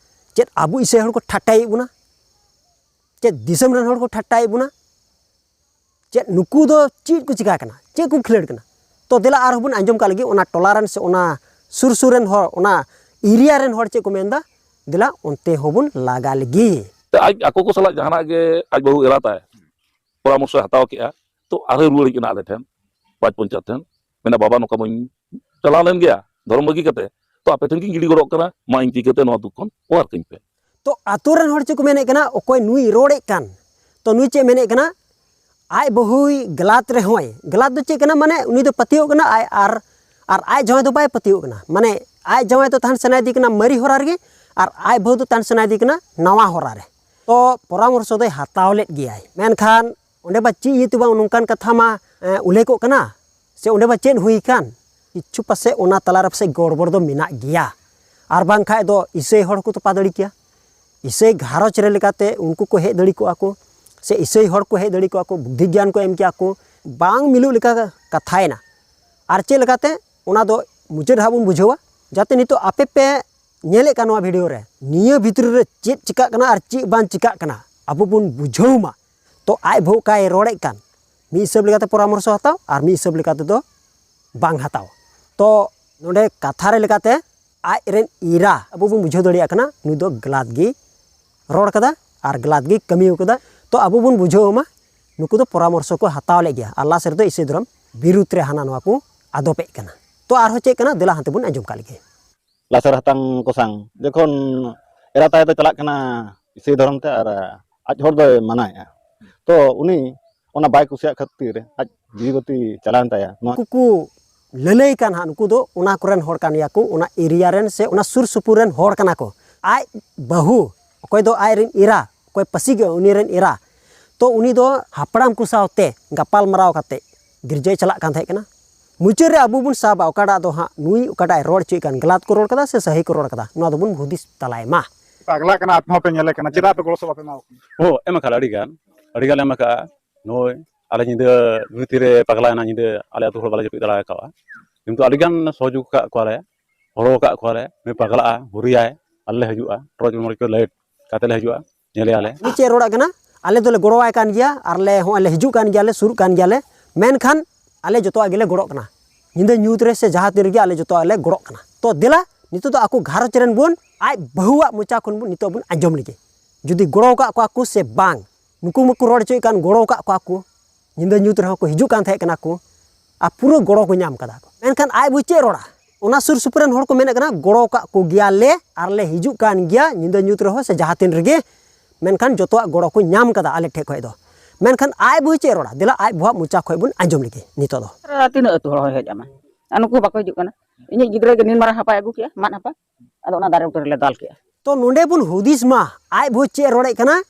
ᱪᱮᱫ ᱟᱵᱚ ᱤᱥᱟᱹᱭ ᱦᱚᱲ ᱠᱚ ᱴᱷᱟᱴᱟᱭᱮᱫ ᱵᱚᱱᱟ? ᱪᱮᱫ ᱫᱤᱥᱚᱢ ᱨᱮᱱ ᱦᱚᱲ ᱠᱚ ᱴᱷᱟᱴᱟᱭᱮᱫ ᱵᱚᱱᱟ? ᱪᱮᱫ ᱱᱩᱠᱩ ᱫᱚ ᱪᱮᱫ ᱠᱚ ᱪᱤᱠᱟ ᱠᱟᱱᱟ? ᱪᱮᱫ ᱠᱚ ᱠᱷᱤᱞᱟᱹᱲ ᱠᱟᱱᱟ? ᱛᱚ ᱫᱮᱞᱟ ᱟᱨᱦᱚᱸ ᱵᱚᱱ ᱟᱸᱡᱚᱢ ᱠᱟᱜ ᱞᱟᱹᱜᱤᱫ ᱚᱱᱟ ᱴᱚᱞᱟ ᱨᱮᱱ ᱥᱮ ᱚᱱᱟ ᱥᱩᱨ ᱥᱩᱨ ᱨᱮᱱ ᱦᱚᱲ, ᱚᱱᱟ ᱮᱨᱤᱭᱟ ᱨᱮᱱ ᱦᱚᱲ ᱪᱮᱫ ᱠᱚ ᱢᱮᱱᱫᱟ, ᱫᱮᱞᱟ ᱚᱱᱛᱮ ᱦᱚᱸᱵᱚᱱ ᱞᱟᱜᱟ ᱞᱮᱜᱮ᱾ ᱛᱮ ᱟᱡ ᱟᱠᱚ ᱠᱚ ᱥᱟᱞᱟᱜ ᱡᱟᱦᱟᱱᱟᱜ ᱜᱮ ᱟᱡ ᱵᱟᱹᱦᱩ ᱮᱨᱟ ᱛᱟᱭ ᱯᱚᱨᱟᱢᱚᱨᱥᱚᱭ ᱦᱟᱛᱟᱣ ᱠᱮᱜᱼᱟ, ᱛᱚ ᱟᱨᱦᱚᱸ ᱨᱩᱣᱟᱹᱲ ᱦᱮᱡ ᱮᱱᱟ ᱟᱞᱮ ᱴᱷᱮᱱ, ᱯᱟᱸᱪ ᱯᱚᱧᱪᱟᱭᱮᱛ ᱴᱷᱮᱱ, ᱢᱮᱱᱟ, "ᱵᱟᱵᱟ, ᱱᱚᱝᱠᱟ ᱢᱟᱧ ᱪᱟᱞᱟᱣ ᱞᱮᱱ ᱜᱮᱭᱟ ᱫᱷᱚᱨᱚᱢ ᱵᱟᱹᱜᱤ ᱠᱟᱛᱮ, ᱛᱚ ᱟᱯᱮ ᱴᱷᱮᱱ ᱜᱤᱧ ᱜᱤᱰᱤ ᱜᱚᱫᱚᱜ ᱠᱟᱱᱟ, ᱢᱟ ᱤᱧ ᱛᱤ ᱠᱟᱛᱮ ᱱᱚᱣᱟ ᱫᱩᱠ ᱠᱷᱚᱱ ᱚᱣᱟᱨ ᱠᱟᱹᱧ ᱯᱮ᱾" ᱛᱚ ᱟᱛᱳ ᱨᱮᱱ ᱦᱚᱲ ᱪᱮᱫ ᱠᱚ ᱢᱮᱱᱮᱫ ᱠᱟᱱᱟ, ᱚᱠᱚᱭ ᱱᱩᱭ ᱨᱚᱲᱮᱫ ᱠᱟᱱ, ᱛᱚ ᱱᱩᱭ ᱪᱮᱫ ᱢᱮᱱᱮᱫ ᱠᱟᱱᱟ, ᱟᱡ ᱵᱟᱹᱦᱩᱭ ᱜᱟᱞᱟᱛ ᱨᱮᱦᱚᱸᱭ, ᱜᱟᱞᱟᱛ ᱫᱚ ᱪᱮᱫ ᱠᱟᱱᱟ, ᱢᱟᱱᱮ ᱩᱱᱤ ᱫᱚ ᱯᱟᱹᱛᱭᱟᱹᱣ ᱠᱟᱱᱟ ᱟᱡ, ᱟᱨ ᱟᱨ ᱟᱡ ᱡᱟᱶᱟᱭ ᱫᱚ ᱵᱟᱭ ᱯᱟᱹᱛᱭᱟᱹᱣ ᱠᱟᱱᱟ᱾ ᱢᱟᱱᱮ ᱟᱡ ᱡᱟᱶᱟᱭ ᱫᱚ ᱛᱟᱦᱮᱱ ᱥᱟᱱᱟᱭᱮᱫᱮ ᱠᱟᱱᱟ ᱢᱟᱹᱨᱤ ᱦᱚᱨᱟ ᱨᱮᱜᱮ, ᱟᱨ ᱟᱡ ᱵᱟᱹᱦᱩ ᱫᱚ ᱛᱟᱦᱮᱱ ᱥᱟᱱᱟᱭᱮᱫᱮ ᱠᱟᱱᱟ ᱱᱟᱣᱟ ᱦᱚᱨᱟ ᱨᱮ᱾ ᱛᱚ ᱯᱚᱨᱟᱢᱚᱨᱥᱚ ᱫᱚᱭ ᱦᱟᱛᱟᱣ ᱞᱮᱫ ᱜᱮᱭᱟᱭ, ᱢᱮᱱᱠᱷᱟᱱ ᱚᱸᱰᱮ ᱵᱟ ᱪᱮᱫ ᱤᱭᱟᱹᱛᱮ ᱵᱟᱝ ᱱᱚᱝᱠᱟᱱ ᱠᱟᱛᱷᱟ ᱢᱟ ᱮ, ᱩᱞᱞᱮᱠᱷᱚᱜ ᱠᱟᱱᱟ, ᱥᱮ ᱚᱸᱰᱮ ᱵᱟ ᱪᱮᱫ ᱦᱩᱭ ᱠᱟᱱ, ᱠᱤᱪᱷᱩ ᱯᱟᱥᱮᱡ ᱚᱱᱟ ᱛᱟᱞᱟᱨᱮ ᱯᱟᱥᱮᱡ ᱜᱚᱲᱵᱚᱲ ᱫᱚ ᱢᱮᱱᱟᱜ ᱜᱮᱭᱟ᱾ ᱟᱨ ᱵᱟᱝᱠᱷᱟᱡ ᱫᱚ ᱤᱥᱟᱹᱭ ᱦᱚᱲ ᱠᱚ ᱛᱚᱯᱟ ᱫᱟᱲᱮ ᱠᱮᱭᱟ, ᱤᱥᱟᱹᱭ ᱜᱷᱟᱨᱚᱸᱡᱽ ᱨᱮ ᱞᱮᱠᱟᱛᱮ ᱩᱱᱠᱩ ᱠᱚ ᱦᱮᱡ ᱫᱟᱲᱮ ᱠᱚᱜᱼᱟ ᱠᱚ, ᱥᱮ ᱤᱥᱟᱹᱭ ᱦᱚᱲ ᱠᱚ ᱦᱮᱡ ᱫᱟᱲᱮ ᱠᱚᱜᱼᱟ ᱠᱚ, ᱵᱩᱫᱽᱫᱷᱤ ᱜᱮᱭᱟᱱ ᱠᱚ ᱮᱢ ᱠᱮᱭᱟ ᱠᱚ᱾ ᱵᱟᱝ ᱢᱤᱞᱩᱜ ᱞᱮᱠᱟ ᱠᱟᱛᱷᱟᱭᱮᱱᱟ᱾ ᱟᱨ ᱪᱮᱫ ᱞᱮᱠᱟᱛᱮ, ᱚᱱᱟ ᱫᱚ ᱢᱩᱪᱟᱹᱫ ᱦᱟᱸᱜ ᱵᱚᱱ ᱵᱩᱡᱷᱟᱹᱣᱟ᱾ ᱡᱟᱛᱮ ᱱᱤᱛᱚᱜ ᱟᱯᱮ ᱯᱮ ᱧᱮᱞᱮᱫ ᱠᱟᱱ ᱱᱚᱣᱟ ᱵᱷᱤᱰᱤᱭᱳ ᱨᱮ, ᱱᱤᱭᱟᱹ ᱵᱷᱤᱛᱨᱤ ᱨᱮ ᱪᱮᱫ ᱪᱤᱠᱟᱹᱜ ᱠᱟᱱᱟ ᱟᱨ ᱪᱮᱫ ᱵᱟᱝ ᱪᱤᱠᱟᱹᱜ ᱠᱟᱱᱟ, ᱟᱵᱚ ᱵᱚᱱ ᱵᱩᱡᱷᱟᱹᱣ ᱢᱟ᱾ ᱛᱚ ᱟᱡ ᱵᱟᱹᱦᱩ ᱚᱠᱟᱭ ᱨᱚᱲᱮᱫ ᱠᱟᱱ, ᱢᱤᱫ ᱦᱤᱥᱟᱹᱵ ᱞᱮᱠᱟᱛᱮ ᱯᱚᱨᱟᱢᱚᱨᱥᱚ ᱦᱟᱛᱟᱣ ᱟᱨ ᱢᱤᱫ ᱦᱤᱥᱟᱹᱵ ᱞᱮᱠᱟ ᱛᱮᱫᱚ ᱵᱟᱝ ᱦᱟᱛᱟᱣ᱾ ᱛᱚ ᱱᱚᱰᱮ ᱠᱟᱛᱷᱟ ᱨᱮ ᱞᱮᱠᱟᱛᱮ ᱟᱡ ᱨᱮᱱ ᱮᱨᱟ ᱟᱵᱚ ᱵᱚᱱ ᱵᱩᱡᱷᱟᱹᱣ ᱫᱟᱲᱮᱭᱟᱜ ᱠᱟᱱᱟ, ᱱᱩᱭ ᱫᱚ ᱜᱟᱞᱟᱛ ᱜᱮ ᱨᱚᱲ ᱠᱟᱫᱟ ᱟᱨ ᱜᱟᱞᱟᱛ ᱜᱮ ᱠᱟᱹᱢᱤ ᱠᱟᱫᱟ᱾ ᱛᱚ ᱟᱵᱚ ᱵᱚᱱ ᱵᱩᱡᱷᱟᱹᱣ ᱢᱟ, ᱱᱩᱠᱩ ᱫᱚ ᱯᱚᱨᱟᱢᱚᱨᱥᱚ ᱠᱚ ᱦᱟᱛᱟᱣ ᱞᱮᱫ ᱜᱮᱭᱟ, ᱟᱨ ᱞᱟᱥ ᱨᱮᱫᱚ ᱤᱥᱟᱹᱭ ᱫᱷᱚᱨᱚᱢ ᱵᱤᱨᱩᱫᱽ ᱨᱮ ᱦᱟᱱᱟ ᱱᱚᱣᱟ ᱠᱚ ᱟᱫᱚᱯᱮᱫ ᱠᱟᱱᱟ᱾ ᱛᱚ ᱟᱨᱦᱚᱸ ᱪᱮᱫ ᱠᱟᱱᱟ, ᱫᱮᱞᱟ ᱦᱟᱱᱛᱮ ᱵᱚᱱ ᱟᱸᱡᱚᱢ ᱠᱟᱜ ᱞᱮᱜᱮ᱾ ᱞᱟᱥᱮᱨ ᱦᱟᱛᱟᱝ ᱠᱚ ᱥᱟᱝ ᱡᱚᱠᱷᱚᱱ ᱮᱨᱟ ᱛᱟᱭ ᱫᱚ ᱪᱟᱞᱟᱜ ᱠᱟᱱᱟ ᱤᱥᱟᱹᱭ ᱫᱷᱚᱨᱚᱢ ᱛᱮ ᱟᱨ ᱟᱡ ᱦᱚᱲ ᱫᱚᱭ ᱢᱟᱱᱟᱭᱮᱫᱼᱟ, ᱛᱚ ᱩᱱᱤ ᱚᱱᱟ ᱵᱟᱭ ᱠᱩᱥᱤᱭᱟᱜ ᱠᱷᱟᱹᱛᱤᱨ ᱟᱡ ᱡᱤᱣᱤ ᱵᱟᱹᱛᱤ ᱪᱟᱞᱟᱣᱮᱱ ᱛᱟᱭᱟ᱾ ᱱᱚᱣᱟ ᱩᱱᱠᱩ ᱠᱚ ᱞᱟᱹᱞᱟᱹᱭ ᱠᱟᱱ ᱦᱟᱸᱜ, ᱱᱩᱠᱩ ᱫᱚ ᱚᱱᱟ ᱠᱚᱨᱮᱱ ᱦᱚᱲ ᱠᱟᱱ ᱜᱮᱭᱟ ᱠᱚ, ᱚᱱᱟ ᱮᱨᱤᱭᱟ ᱨᱮᱱ ᱥᱮ ᱚᱱᱟ ᱥᱩᱨ ᱥᱩᱯᱩᱨ ᱨᱮᱱ ᱦᱚᱲ ᱠᱟᱱᱟ ᱠᱚ᱾ ᱟᱡ ᱵᱟᱹᱦᱩ, ᱚᱠᱚᱭ ᱫᱚ ᱟᱡ ᱨᱮᱱ ᱮᱨᱟ, ᱚᱠᱚᱭ ᱯᱟᱹᱥᱤ ᱜᱮ ᱩᱱᱤ ᱨᱮᱱ ᱮᱨᱟ, ᱛᱚ ᱩᱱᱤ ᱫᱚ ᱦᱟᱯᱲᱟᱢ ᱠᱚ ᱥᱟᱶᱛᱮ ᱜᱟᱯᱟᱞ ᱢᱟᱨᱟᱣ ᱠᱟᱛᱮ ᱜᱤᱨᱡᱟᱹᱭ ᱪᱟᱞᱟᱜ ᱠᱟᱱ ᱛᱟᱦᱮᱸ ᱠᱟᱱᱟ᱾ ᱢᱩᱪᱟᱹᱫ ᱨᱮ ᱟᱵᱚ ᱵᱚᱱ ᱥᱟᱵᱟ ᱚᱠᱟᱴᱟᱜ ᱫᱚ ᱦᱟᱸᱜ ᱱᱩᱭ ᱚᱠᱟᱴᱟᱜ ᱮ ᱨᱚᱲ ᱦᱚᱪᱚᱭᱮᱫ ᱠᱟᱱ, ᱜᱟᱞᱟᱛ ᱠᱚ ᱨᱚᱲ ᱠᱟᱫᱟ ᱥᱮ ᱥᱟᱹᱦᱤ ᱠᱚ ᱨᱚᱲ ᱠᱟᱫᱟ, ᱱᱚᱣᱟ ᱫᱚᱵᱚᱱ ᱦᱩᱫᱤᱥ ᱛᱟᱞᱟᱭ ᱢᱟ᱾ ᱯᱟᱜᱽᱞᱟ ᱠᱟᱱᱟ, ᱟᱯᱮ ᱦᱚᱸᱯᱮ ᱧᱮᱞᱮ ᱠᱟᱱᱟ, ᱪᱮᱫᱟᱜ ᱟᱯᱮ ᱜᱚᱲᱚ ᱥᱚᱯᱚᱦᱚᱫ ᱵᱟᱯᱮ ᱮᱢᱟ ᱠᱚ ᱠᱟᱱᱟ? ᱦᱚᱸ, ᱮᱢ ᱟᱠᱟᱫᱼᱟ, ᱟᱹᱰᱤ ᱜᱟᱱ ᱮᱢ ᱟᱠᱟᱫᱼᱟ᱾ ᱱᱚᱜᱼᱚᱭ ᱟᱞᱮ ᱧᱤᱫᱟᱹ ᱱᱩᱭ ᱛᱤᱨᱮ ᱯᱟᱜᱽᱞᱟᱭᱮᱱᱟ, ᱧᱤᱫᱟᱹ ᱟᱞᱮ ᱟᱹᱛᱩ ᱦᱚᱲ ᱵᱟᱞᱮ ᱡᱟᱹᱯᱤᱫ ᱫᱟᱲᱮ ᱟᱠᱟᱫᱼᱟ, ᱠᱤᱱᱛᱩ ᱟᱹᱰᱤ ᱜᱟᱱ ᱥᱚᱦᱚᱡᱳᱜᱽ ᱟᱠᱟᱫ ᱠᱚᱣᱟᱞᱮ, ᱦᱚᱨᱦᱚ ᱟᱠᱟᱫ ᱠᱚᱣᱟᱞᱮ, ᱱᱩᱭ ᱯᱟᱜᱽᱞᱟᱜᱼᱟ, ᱦᱩᱨᱤᱭᱟᱭ, ᱟᱞᱮ ᱞᱮ ᱦᱤᱡᱩᱜᱼᱟ, ᱴᱚᱨᱪ ᱢᱚᱨᱪ ᱠᱚ ᱞᱟᱭᱤᱴ ᱠᱟᱛᱮ ᱞᱮ ᱦᱤᱡᱩᱜᱼᱟ, ᱧᱮᱞᱮᱭᱟᱞᱮ᱾ ᱩᱱᱤ ᱪᱮᱫ ᱮ ᱨᱚᱲᱟᱜ ᱠᱟᱱᱟ? ᱟᱞᱮ ᱫᱚᱞᱮ ᱜᱚᱲᱚᱣᱟᱭ ᱠᱟᱱ ᱜᱮᱭᱟ, ᱟᱨ ᱞᱮ ᱦᱚᱸᱜᱼᱚᱭ ᱞᱮ ᱦᱤᱡᱩᱜ ᱠᱟᱱ ᱜᱮᱭᱟᱞᱮ, ᱥᱩᱨᱩᱜ ᱠᱟᱱ ᱜᱮᱭᱟᱞᱮ, ᱢᱮᱱᱠᱷᱟᱱ ᱟᱞᱮ ᱡᱚᱛᱚᱣᱟᱜ ᱜᱮᱞᱮ ᱜᱚᱲᱚᱜ ᱠᱟᱱᱟ᱾ ᱧᱤᱫᱟᱹ ᱧᱩᱛ ᱨᱮ ᱥᱮ ᱡᱟᱦᱟᱸ ᱛᱤᱱ ᱨᱮᱜᱮ ᱟᱞᱮ ᱡᱚᱛᱚᱣᱟᱜ ᱞᱮ ᱜᱚᱲᱚᱜ ᱠᱟᱱᱟ᱾ ᱛᱚ ᱫᱮᱞᱟ, ᱱᱤᱛᱚᱜ ᱫᱚ ᱟᱠᱚ ᱜᱷᱟᱨᱚᱸᱡᱽ ᱨᱮᱱ ᱵᱚᱱ, ᱟᱡ ᱵᱟᱹᱦᱩᱣᱟᱜ ᱢᱚᱪᱟ ᱠᱷᱚᱱ ᱵᱚᱱ ᱱᱤᱛᱚᱜ ᱵᱚᱱ ᱟᱸᱡᱚᱢ ᱞᱮᱜᱮ, ᱡᱩᱫᱤ ᱜᱚᱲᱚ ᱟᱠᱟᱫ ᱠᱚᱣᱟ ᱠᱚ ᱥᱮ ᱵᱟᱝ᱾ ᱱᱩᱠᱩ ᱢᱟᱠᱚ ᱨᱚᱲ ᱦᱚᱪᱚᱭᱮᱫ ᱠᱟᱱ, ᱜᱚᱲᱚ ᱟᱠᱟᱫ ᱠᱚᱣᱟ ᱠᱚ, ᱧᱤᱫᱟᱹ ᱧᱩᱛ ᱨᱮᱦᱚᱸ ᱠᱚ ᱦᱤᱡᱩᱜ ᱠᱟᱱ ᱛᱟᱦᱮᱸ ᱠᱟᱱᱟ ᱠᱚ, ᱟᱨ ᱯᱩᱨᱟᱹ ᱜᱚᱲᱚ ᱠᱚ ᱧᱟᱢ ᱠᱟᱫᱟ ᱠᱚ᱾ ᱢᱮᱱᱠᱷᱟᱱ ᱟᱡ ᱵᱟᱹᱦᱩ ᱪᱮᱫ ᱮ ᱨᱚᱲᱟ? ᱚᱱᱟ ᱥᱩᱨ ᱥᱩᱯᱩᱨ ᱨᱮᱱ ᱦᱚᱲ ᱠᱚ ᱢᱮᱱᱮᱫ ᱠᱟᱱᱟ, ᱜᱚᱲᱚ ᱟᱠᱟᱫ ᱠᱚ ᱜᱮᱭᱟᱞᱮ ᱟᱨ ᱞᱮ ᱦᱤᱡᱩᱜ ᱠᱟᱱ ᱜᱮᱭᱟ ᱧᱤᱫᱟᱹ ᱧᱩᱛ ᱨᱮᱦᱚᱸ ᱥᱮ ᱡᱟᱦᱟᱸ ᱛᱤᱱ ᱨᱮᱜᱮ, ᱢᱮᱱᱠᱷᱟᱱ ᱡᱚᱛᱚᱣᱟᱜ ᱜᱚᱲᱚ ᱠᱚ ᱧᱟᱢ ᱠᱟᱫᱟ ᱟᱞᱮ ᱴᱷᱮᱡ ᱠᱷᱚᱡ ᱫᱚ᱾ ᱢᱮᱱᱠᱷᱟᱱ ᱟᱡ ᱵᱟᱹᱦᱩ ᱪᱮᱫ ᱮ ᱨᱚᱲᱟ? ᱫᱮᱞᱟ ᱟᱡ ᱵᱟᱹᱦᱩᱣᱟᱜ ᱢᱚᱪᱟ ᱠᱷᱚᱡ ᱵᱚᱱ ᱟᱸᱡᱚᱢ ᱞᱮᱜᱮ ᱱᱤᱛᱚᱜ ᱫᱚ᱾ ᱟᱨ ᱛᱤᱱᱟᱹᱜ ᱟᱹᱛᱩ ᱦᱚᱲ ᱦᱚᱸ ᱦᱮᱡ ᱟᱢᱟ, ᱟᱨ ᱱᱩᱠᱩ ᱵᱟᱠᱚ ᱦᱤᱡᱩᱜ ᱠᱟᱱᱟ᱾ ᱤᱧᱤᱡ ᱜᱤᱫᱽᱨᱟᱹ ᱜᱮ ᱱᱤᱱ ᱢᱟᱨᱟᱝ ᱦᱟᱯᱟᱭ ᱟᱹᱜᱩ ᱠᱮᱜᱼᱟ, ᱢᱟᱫ ᱦᱟᱯᱟ, ᱟᱫᱚ ᱚᱱᱟ ᱫᱟᱨᱮ ᱵᱩᱴᱟᱹ ᱨᱮᱞᱮ ᱫᱟᱞ ᱠᱮᱜᱼᱟ᱾ ᱛᱚ ᱱᱚᱰᱮ ᱵᱚᱱ ᱦᱩᱫᱤᱥ ᱢᱟ, ᱟᱡ ᱵᱟᱹᱦᱩ ᱪᱮᱫ ᱮ ᱨᱚᱲᱮᱫ ᱠᱟᱱᱟ?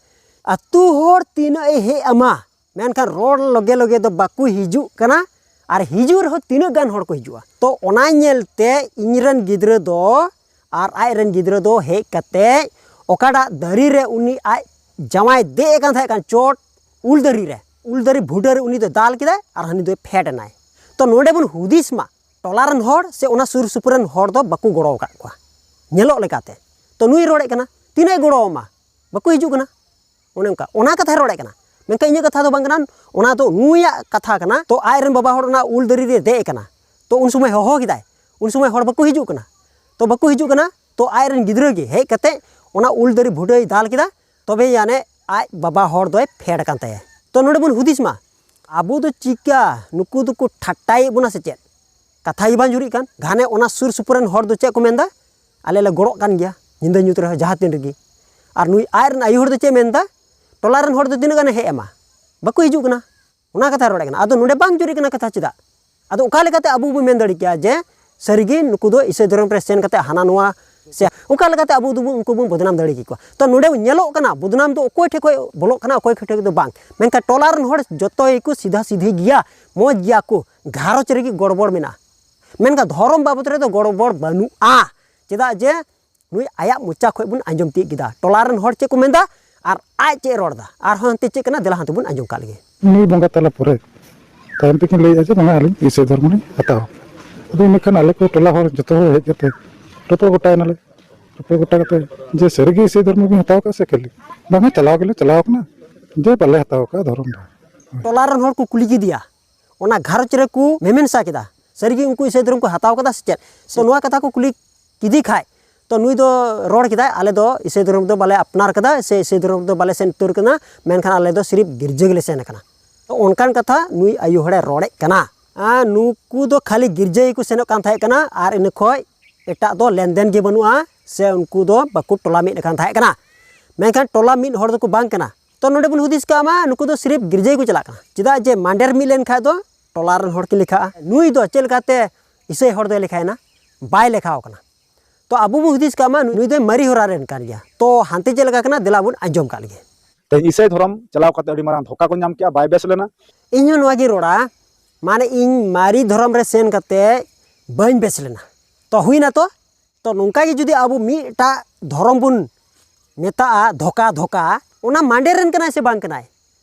ᱟᱹᱛᱩ ᱦᱚᱲ ᱛᱤᱱᱟᱹᱜ ᱮ ᱦᱮᱡ ᱟᱢᱟ, ᱢᱮᱱᱠᱷᱟᱱ ᱨᱚᱲ ᱞᱚᱜᱮ ᱞᱚᱜᱮ ᱫᱚ ᱵᱟᱠᱚ ᱦᱤᱡᱩᱜ ᱠᱟᱱᱟ, ᱟᱨ ᱦᱤᱡᱩᱜ ᱨᱮᱦᱚᱸ ᱛᱤᱱᱟᱹᱜ ᱜᱟᱱ ᱦᱚᱲ ᱠᱚ ᱦᱤᱡᱩᱜᱼᱟ᱾ ᱛᱚ ᱚᱱᱟ ᱧᱮᱞᱛᱮ ᱤᱧ ᱨᱮᱱ ᱜᱤᱫᱽᱨᱟᱹ ᱫᱚ ᱟᱨ ᱟᱡ ᱨᱮᱱ ᱜᱤᱫᱽᱨᱟᱹ ᱫᱚ ᱦᱮᱡ ᱠᱟᱛᱮ ᱚᱠᱟᱴᱟᱜ ᱫᱟᱨᱮ ᱨᱮ ᱩᱱᱤ ᱟᱡ ᱡᱟᱶᱟᱭ ᱫᱮᱡ ᱟᱠᱟᱱ ᱛᱟᱦᱮᱸ ᱠᱟᱱ ᱪᱚᱴ ᱩᱞ ᱫᱟᱨᱮ ᱨᱮ, ᱩᱞ ᱫᱟᱨᱮ ᱵᱷᱩᱰᱟᱹ ᱨᱮ ᱩᱱᱤ ᱫᱚ ᱫᱟᱞ ᱠᱮᱫᱟᱭ ᱟᱨ ᱦᱟᱹᱱᱤ ᱫᱚᱭ ᱯᱷᱮᱰ ᱮᱱᱟᱭ᱾ ᱛᱚ ᱱᱚᱰᱮ ᱵᱚᱱ ᱦᱩᱫᱤᱥ ᱢᱟ, ᱴᱚᱞᱟ ᱨᱮᱱ ᱦᱚᱲ ᱥᱮ ᱚᱱᱟ ᱥᱩᱨ ᱥᱩᱯᱩᱨ ᱨᱮᱱ ᱦᱚᱲ ᱫᱚ ᱵᱟᱠᱚ ᱜᱚᱲᱚ ᱟᱠᱟᱫ ᱠᱚᱣᱟ ᱧᱮᱞᱚᱜ ᱞᱮᱠᱟᱛᱮ᱾ ᱛᱚ ᱱᱩᱭ ᱨᱚᱲᱮᱫ ᱠᱟᱱᱟ, ᱛᱤᱱᱟᱹᱜ ᱮ ᱜᱚᱲᱚ ᱟᱢᱟ? ᱵᱟᱠᱚ ᱦᱤᱡᱩᱜ ᱠᱟᱱᱟ᱾ ᱚᱱᱮ ᱚᱱᱠᱟ, ᱚᱱᱟ ᱠᱟᱛᱷᱟᱭ ᱨᱚᱲᱮᱫ ᱠᱟᱱᱟ, ᱢᱮᱱᱠᱷᱟᱱ ᱤᱧᱟᱹᱜ ᱠᱟᱛᱷᱟ ᱫᱚ ᱵᱟᱝ ᱠᱟᱱᱟ, ᱚᱱᱟ ᱫᱚ ᱱᱩᱭᱟᱜ ᱠᱟᱛᱷᱟ ᱠᱟᱱᱟ᱾ ᱛᱚ ᱟᱡ ᱨᱮᱱ ᱵᱟᱵᱟ ᱦᱚᱲ ᱚᱱᱟ ᱩᱞ ᱫᱟᱨᱮ ᱨᱮ ᱫᱮᱡ ᱟᱠᱟᱱᱟ, ᱛᱚ ᱩᱱ ᱥᱚᱢᱚᱭ ᱦᱚᱦᱚ ᱠᱮᱫᱟᱭ, ᱩᱱ ᱥᱚᱢᱚᱭ ᱦᱚᱲ ᱵᱟᱠᱚ ᱦᱤᱡᱩᱜ ᱠᱟᱱᱟ᱾ ᱛᱚ ᱵᱟᱠᱚ ᱦᱤᱡᱩᱜ ᱠᱟᱱᱟ, ᱛᱚ ᱟᱡ ᱨᱮᱱ ᱜᱤᱫᱽᱨᱟᱹ ᱜᱮ ᱦᱮᱡ ᱠᱟᱛᱮ ᱚᱱᱟ ᱩᱞ ᱫᱟᱨᱮ ᱵᱷᱩᱰᱟᱹᱭ ᱫᱟᱞ ᱠᱮᱫᱟ, ᱛᱚᱵᱮ ᱟᱱᱮ ᱟᱡ ᱵᱟᱵᱟ ᱦᱚᱲ ᱫᱚᱭ ᱯᱷᱮᱰ ᱟᱠᱟᱱ ᱛᱟᱭᱟ᱾ ᱛᱚ ᱱᱚᱰᱮ ᱵᱚᱱ ᱦᱩᱫᱤᱥ ᱢᱟ, ᱟᱵᱚ ᱫᱚ ᱪᱤᱠᱟ ᱱᱩᱠᱩ ᱫᱚᱠᱚ ᱴᱷᱟᱴᱴᱟᱭᱮᱫ ᱵᱚᱱᱟ ᱥᱮ ᱪᱮᱫ? ᱠᱟᱛᱷᱟ ᱜᱮ ᱵᱟᱝ ᱡᱩᱨᱤᱜ ᱠᱟᱱ᱾ ᱜᱷᱟᱱᱮ ᱚᱱᱟ ᱥᱩᱨ ᱥᱩᱯᱩᱨ ᱨᱮᱱ ᱦᱚᱲ ᱫᱚ ᱪᱮᱫ ᱠᱚ ᱢᱮᱱᱫᱟ? ᱟᱞᱮ ᱞᱮ ᱜᱚᱲᱚᱜ ᱠᱟᱱ ᱜᱮᱭᱟ ᱧᱤᱫᱟᱹ ᱧᱩᱛ ᱨᱮᱦᱚᱸ ᱡᱟᱦᱟᱸ ᱛᱤᱱ ᱨᱮᱜᱮ᱾ ᱟᱨ ᱱᱩᱭ ᱟᱡ ᱨᱮᱱ ᱟᱭᱳ ᱦᱚᱲ ᱫᱚ ᱪᱮᱫ ᱢᱮᱱᱫᱟ? ᱴᱚᱞᱟ ᱨᱮᱱ ᱦᱚᱲ ᱫᱚ ᱛᱤᱱᱟᱹᱜ ᱜᱟᱱᱮ ᱦᱮᱡ ᱟᱢᱟ? ᱵᱟᱠᱚ ᱦᱤᱡᱩᱜ ᱠᱟᱱᱟ᱾ ᱚᱱᱟ ᱠᱟᱛᱷᱟ ᱨᱚᱲᱮᱫ ᱠᱟᱱᱟ᱾ ᱟᱫᱚ ᱱᱚᱰᱮ ᱵᱟᱝ ᱡᱩᱨᱤᱜ ᱠᱟᱱᱟ ᱠᱟᱛᱷᱟ᱾ ᱪᱮᱫᱟᱜ? ᱟᱫᱚ ᱚᱠᱟ ᱞᱮᱠᱟᱛᱮ ᱟᱵᱚ ᱵᱚᱱ ᱢᱮᱱ ᱫᱟᱲᱮ ᱠᱮᱭᱟ ᱡᱮ ᱥᱟᱹᱨᱤᱜᱮ ᱱᱩᱠᱩ ᱫᱚ ᱤᱥᱟᱹᱭ ᱫᱷᱚᱨᱚᱢ ᱨᱮ ᱥᱮᱱ ᱠᱟᱛᱮ ᱦᱟᱱᱟ ᱱᱚᱣᱟ ᱥᱮ ᱚᱠᱟ ᱞᱮᱠᱟᱛᱮ ᱟᱵᱚ ᱫᱚᱵᱚᱱ, ᱩᱱᱠᱩ ᱵᱚᱱ ᱵᱚᱫᱱᱟᱢ ᱫᱟᱲᱮ ᱠᱮᱠᱚᱣᱟ? ᱛᱚ ᱱᱚᱰᱮ ᱧᱮᱞᱚᱜ ᱠᱟᱱᱟ, ᱵᱚᱫᱱᱟᱢ ᱫᱚ ᱚᱠᱚᱭ ᱴᱷᱮᱡ ᱠᱷᱚᱡ ᱵᱚᱞᱚᱜ ᱠᱟᱱᱟ, ᱚᱠᱚᱭ ᱴᱷᱮᱡ ᱫᱚ ᱵᱟᱝ᱾ ᱢᱮᱱᱠᱷᱟᱱ ᱴᱚᱞᱟ ᱨᱮᱱ ᱦᱚᱲ ᱡᱚᱛᱚ ᱜᱮᱠᱚ ᱥᱤᱫᱷᱟ ᱥᱤᱫᱷᱤ ᱜᱮᱭᱟ, ᱢᱚᱡᱽ ᱜᱮᱭᱟ ᱠᱚ, ᱜᱷᱟᱨᱚᱸᱡᱽ ᱨᱮᱜᱮ ᱜᱚᱲᱵᱚᱲ ᱢᱮᱱᱟᱜᱼᱟ᱾ ᱢᱮᱱᱠᱷᱟᱱ ᱫᱷᱚᱨᱚᱢ ᱵᱟᱵᱚᱫ ᱨᱮᱫᱚ ᱜᱚᱲᱵᱚᱲ ᱵᱟᱹᱱᱩᱜᱼᱟ᱾ ᱪᱮᱫᱟᱜ ᱡᱮ ᱱᱩᱭ ᱟᱭᱟᱜ ᱢᱚᱪᱟ ᱠᱷᱚᱡ ᱵᱚᱱ ᱟᱸᱡᱚᱢ ᱛᱤᱭᱳᱜ ᱠᱮᱫᱟ ᱴᱚᱞᱟ ᱨᱮᱱ ᱦᱚᱲ ᱪᱮᱫ ᱠᱚ ᱢᱮᱱᱫᱟ ᱟᱨ ᱟᱡ ᱪᱮᱫ ᱮ ᱨᱚᱲ ᱮᱫᱟ᱾ ᱟᱨᱦᱚᱸ ᱦᱟᱱᱛᱮ ᱪᱮᱫ ᱠᱟᱱᱟ, ᱫᱮᱞᱟ ᱦᱟᱱᱛᱮ ᱵᱚᱱ ᱟᱸᱡᱚᱢ ᱠᱟᱜ ᱞᱮᱜᱮ᱾ ᱱᱩᱭ ᱵᱚᱸᱜᱟ ᱛᱟᱞᱟ ᱯᱚᱨᱮ ᱛᱟᱭᱚᱢ ᱛᱮᱠᱤᱱ ᱞᱟᱹᱭᱮᱫᱼᱟ ᱡᱮ ᱵᱟᱝᱟ, ᱟᱹᱞᱤᱧ ᱤᱥᱟᱹᱭ ᱫᱷᱚᱨᱢᱚ ᱞᱤᱧ ᱦᱟᱛᱟᱣᱟ᱾ ᱟᱫᱚ ᱤᱱᱟᱹ ᱠᱷᱟᱱ ᱟᱞᱮ ᱠᱚ ᱴᱚᱞᱟ ᱦᱚᱲ ᱡᱚᱛᱚ ᱦᱚᱲ ᱦᱮᱡ ᱠᱟᱛᱮ ᱨᱚᱯᱚᱲ ᱜᱚᱴᱟᱭᱮᱱᱟᱞᱮ᱾ ᱨᱚᱯᱚᱲ ᱜᱚᱴᱟ ᱠᱟᱛᱮ ᱡᱮ ᱥᱟᱹᱨᱤᱜᱮ ᱤᱥᱟᱹᱭ ᱫᱷᱚᱨᱢᱚ ᱵᱤᱱ ᱦᱟᱛᱟᱣ ᱠᱟᱜᱼᱟ ᱥᱮ ᱠᱷᱟᱹᱞᱤ? ᱵᱟᱝᱟ, ᱪᱟᱞᱟᱣ ᱜᱮᱞᱮ ᱪᱟᱞᱟᱣ ᱠᱟᱱᱟ, ᱡᱮ ᱵᱟᱞᱮ ᱦᱟᱛᱟᱣ ᱠᱟᱜᱼᱟ ᱫᱷᱚᱨᱚᱢ ᱫᱚ᱾ ᱴᱚᱞᱟ ᱨᱮᱱ ᱦᱚᱲ ᱠᱚ ᱠᱩᱞᱤ ᱠᱮᱫᱮᱭᱟ, ᱚᱱᱟ ᱜᱷᱟᱨᱚᱸᱡᱽ ᱨᱮᱠᱚ ᱢᱮᱢᱮᱱᱥᱟ ᱠᱮᱫᱟ, ᱥᱟᱹᱨᱤᱜᱮ ᱩᱱᱠᱩ ᱤᱥᱟᱹᱭ ᱫᱷᱚᱨᱚᱢ ᱠᱚ ᱦᱟᱛᱟᱣ ᱠᱟᱫᱟ ᱥᱮ ᱪᱮᱫ? ᱥᱮ ᱱᱚᱣᱟ ᱠᱟᱛᱷᱟ ᱠᱚ ᱠᱩᱞᱤ ᱠᱮᱫᱮ ᱠᱷᱟᱡ, ᱛᱚ ᱱᱩᱭ ᱫᱚ ᱨᱚᱲ ᱠᱮᱫᱟᱭ, "ᱟᱞᱮ ᱫᱚ ᱤᱥᱟᱹᱭ ᱫᱷᱚᱨᱚᱢ ᱫᱚ ᱵᱟᱞᱮ ᱟᱯᱱᱟᱨ ᱠᱟᱫᱟ, ᱥᱮ ᱤᱥᱟᱹᱭ ᱫᱷᱚᱨᱚᱢ ᱫᱚ ᱵᱟᱞᱮ ᱥᱮᱱ ᱩᱛᱟᱹᱨ ᱠᱟᱱᱟ, ᱢᱮᱱᱠᱷᱟᱱ ᱟᱞᱮ ᱫᱚ ᱥᱤᱨᱤᱯ ᱜᱤᱨᱡᱟᱹ ᱜᱮᱞᱮ ᱥᱮᱱ ᱠᱟᱱᱟ᱾" ᱛᱚ ᱚᱱᱠᱟᱱ ᱠᱟᱛᱷᱟ ᱱᱩᱭ ᱟᱭᱳ ᱦᱚᱲᱮ ᱨᱚᱲᱮᱫ ᱠᱟᱱᱟ᱾ ᱟᱨ ᱱᱩᱠᱩ ᱫᱚ ᱠᱷᱟᱹᱞᱤ ᱜᱤᱨᱡᱟᱹ ᱜᱮᱠᱚ ᱥᱮᱱᱚᱜ ᱠᱟᱱ ᱛᱟᱦᱮᱸ ᱠᱟᱱᱟ, ᱟᱨ ᱤᱱᱟᱹ ᱠᱷᱚᱡ ᱮᱴᱟᱜ ᱫᱚ ᱞᱮᱱᱫᱮᱱ ᱜᱮ ᱵᱟᱹᱱᱩᱜᱼᱟ, ᱥᱮ ᱩᱱᱠᱩ ᱫᱚ ᱵᱟᱠᱚ ᱴᱚᱞᱟ ᱢᱤᱫ ᱟᱠᱟᱱ ᱛᱟᱦᱮᱸ ᱠᱟᱱᱟ᱾ ᱢᱮᱱᱠᱷᱟᱱ ᱴᱚᱞᱟ ᱢᱤᱫ ᱦᱚᱲ ᱫᱚᱠᱚ ᱵᱟᱝ ᱠᱟᱱᱟ᱾ ᱛᱚ ᱱᱚᱰᱮ ᱵᱚᱱ ᱦᱩᱫᱤᱥ ᱠᱟᱜ ᱢᱟ, ᱱᱩᱠᱩ ᱫᱚ ᱥᱤᱨᱤᱯ ᱜᱤᱨᱡᱟᱹ ᱜᱮᱠᱚ ᱪᱟᱞᱟᱜ ᱠᱟᱱᱟ᱾ ᱪᱮᱫᱟᱜ ᱡᱮ ᱢᱟᱱᱰᱮᱨ ᱢᱤᱫ ᱞᱮᱱᱠᱷᱟᱡ ᱫᱚ ᱴᱚᱞᱟ ᱨᱮᱱ ᱦᱚᱲ ᱠᱤᱱ ᱞᱮᱠᱷᱟᱜᱼᱟ᱾ ᱱᱩᱭ ᱫᱚ ᱪᱮᱫ ᱞᱮᱠᱟᱛᱮ ᱤᱥᱟᱹᱭ ᱦᱚᱲ ᱫᱚᱭ ᱞᱮᱠᱷᱟᱭᱮᱱᱟ? ᱵᱟᱭ ᱞᱮᱠᱷᱟᱣ ᱠᱟᱱᱟ᱾ ᱛᱚ ᱟᱵᱚ ᱵᱚᱱ ᱦᱩᱫᱤᱥ ᱠᱟᱜ ᱢᱟ, ᱱᱩᱭ ᱫᱚᱭ ᱢᱟᱨᱮ ᱦᱚᱨᱟ ᱨᱮᱱ ᱠᱟᱱ ᱜᱮᱭᱟ᱾ ᱛᱚ ᱦᱟᱱᱛᱮ ᱪᱮᱫ ᱞᱮᱠᱟ ᱠᱟᱱᱟ, ᱫᱮᱞᱟ ᱵᱚᱱ ᱟᱸᱡᱚᱢ ᱠᱟᱜ ᱞᱮᱜᱮ᱾ ᱛᱮᱦᱮᱧ ᱤᱥᱟᱹᱭ ᱫᱷᱚᱨᱚᱢ ᱪᱟᱞᱟᱣ ᱠᱟᱛᱮ ᱟᱹᱰᱤ ᱢᱟᱨᱟᱝ ᱫᱷᱳᱠᱟ ᱠᱚ ᱧᱟᱢ ᱠᱮᱜᱼᱟ, ᱵᱟᱭ ᱵᱮᱥ ᱞᱮᱱᱟ᱾ ᱤᱧ ᱦᱚᱸ ᱱᱚᱣᱟ ᱜᱤᱧ ᱨᱚᱲᱟ, ᱢᱟᱱᱮ ᱤᱧ ᱢᱟᱨᱮ ᱫᱷᱚᱨᱚᱢ ᱨᱮ ᱥᱮᱱ ᱠᱟᱛᱮ ᱵᱟᱹᱧ ᱵᱮᱥ ᱞᱮᱱᱟ᱾ ᱛᱚ ᱦᱩᱭᱱᱟ ᱛᱚ, ᱛᱚ ᱱᱚᱝᱠᱟ ᱜᱮ ᱡᱩᱫᱤ ᱟᱵᱚ ᱢᱤᱫᱴᱟᱜ ᱫᱷᱚᱨᱚᱢ ᱵᱚᱱ ᱢᱮᱛᱟᱜᱼᱟ ᱫᱷᱳᱠᱟ, ᱫᱷᱳᱠᱟ, ᱚᱱᱟ ᱢᱟᱱᱰᱮᱨ ᱨᱮᱱ ᱠᱟᱱᱟᱭ ᱥᱮ ᱵᱟᱝ ᱠᱟᱱᱟᱭ?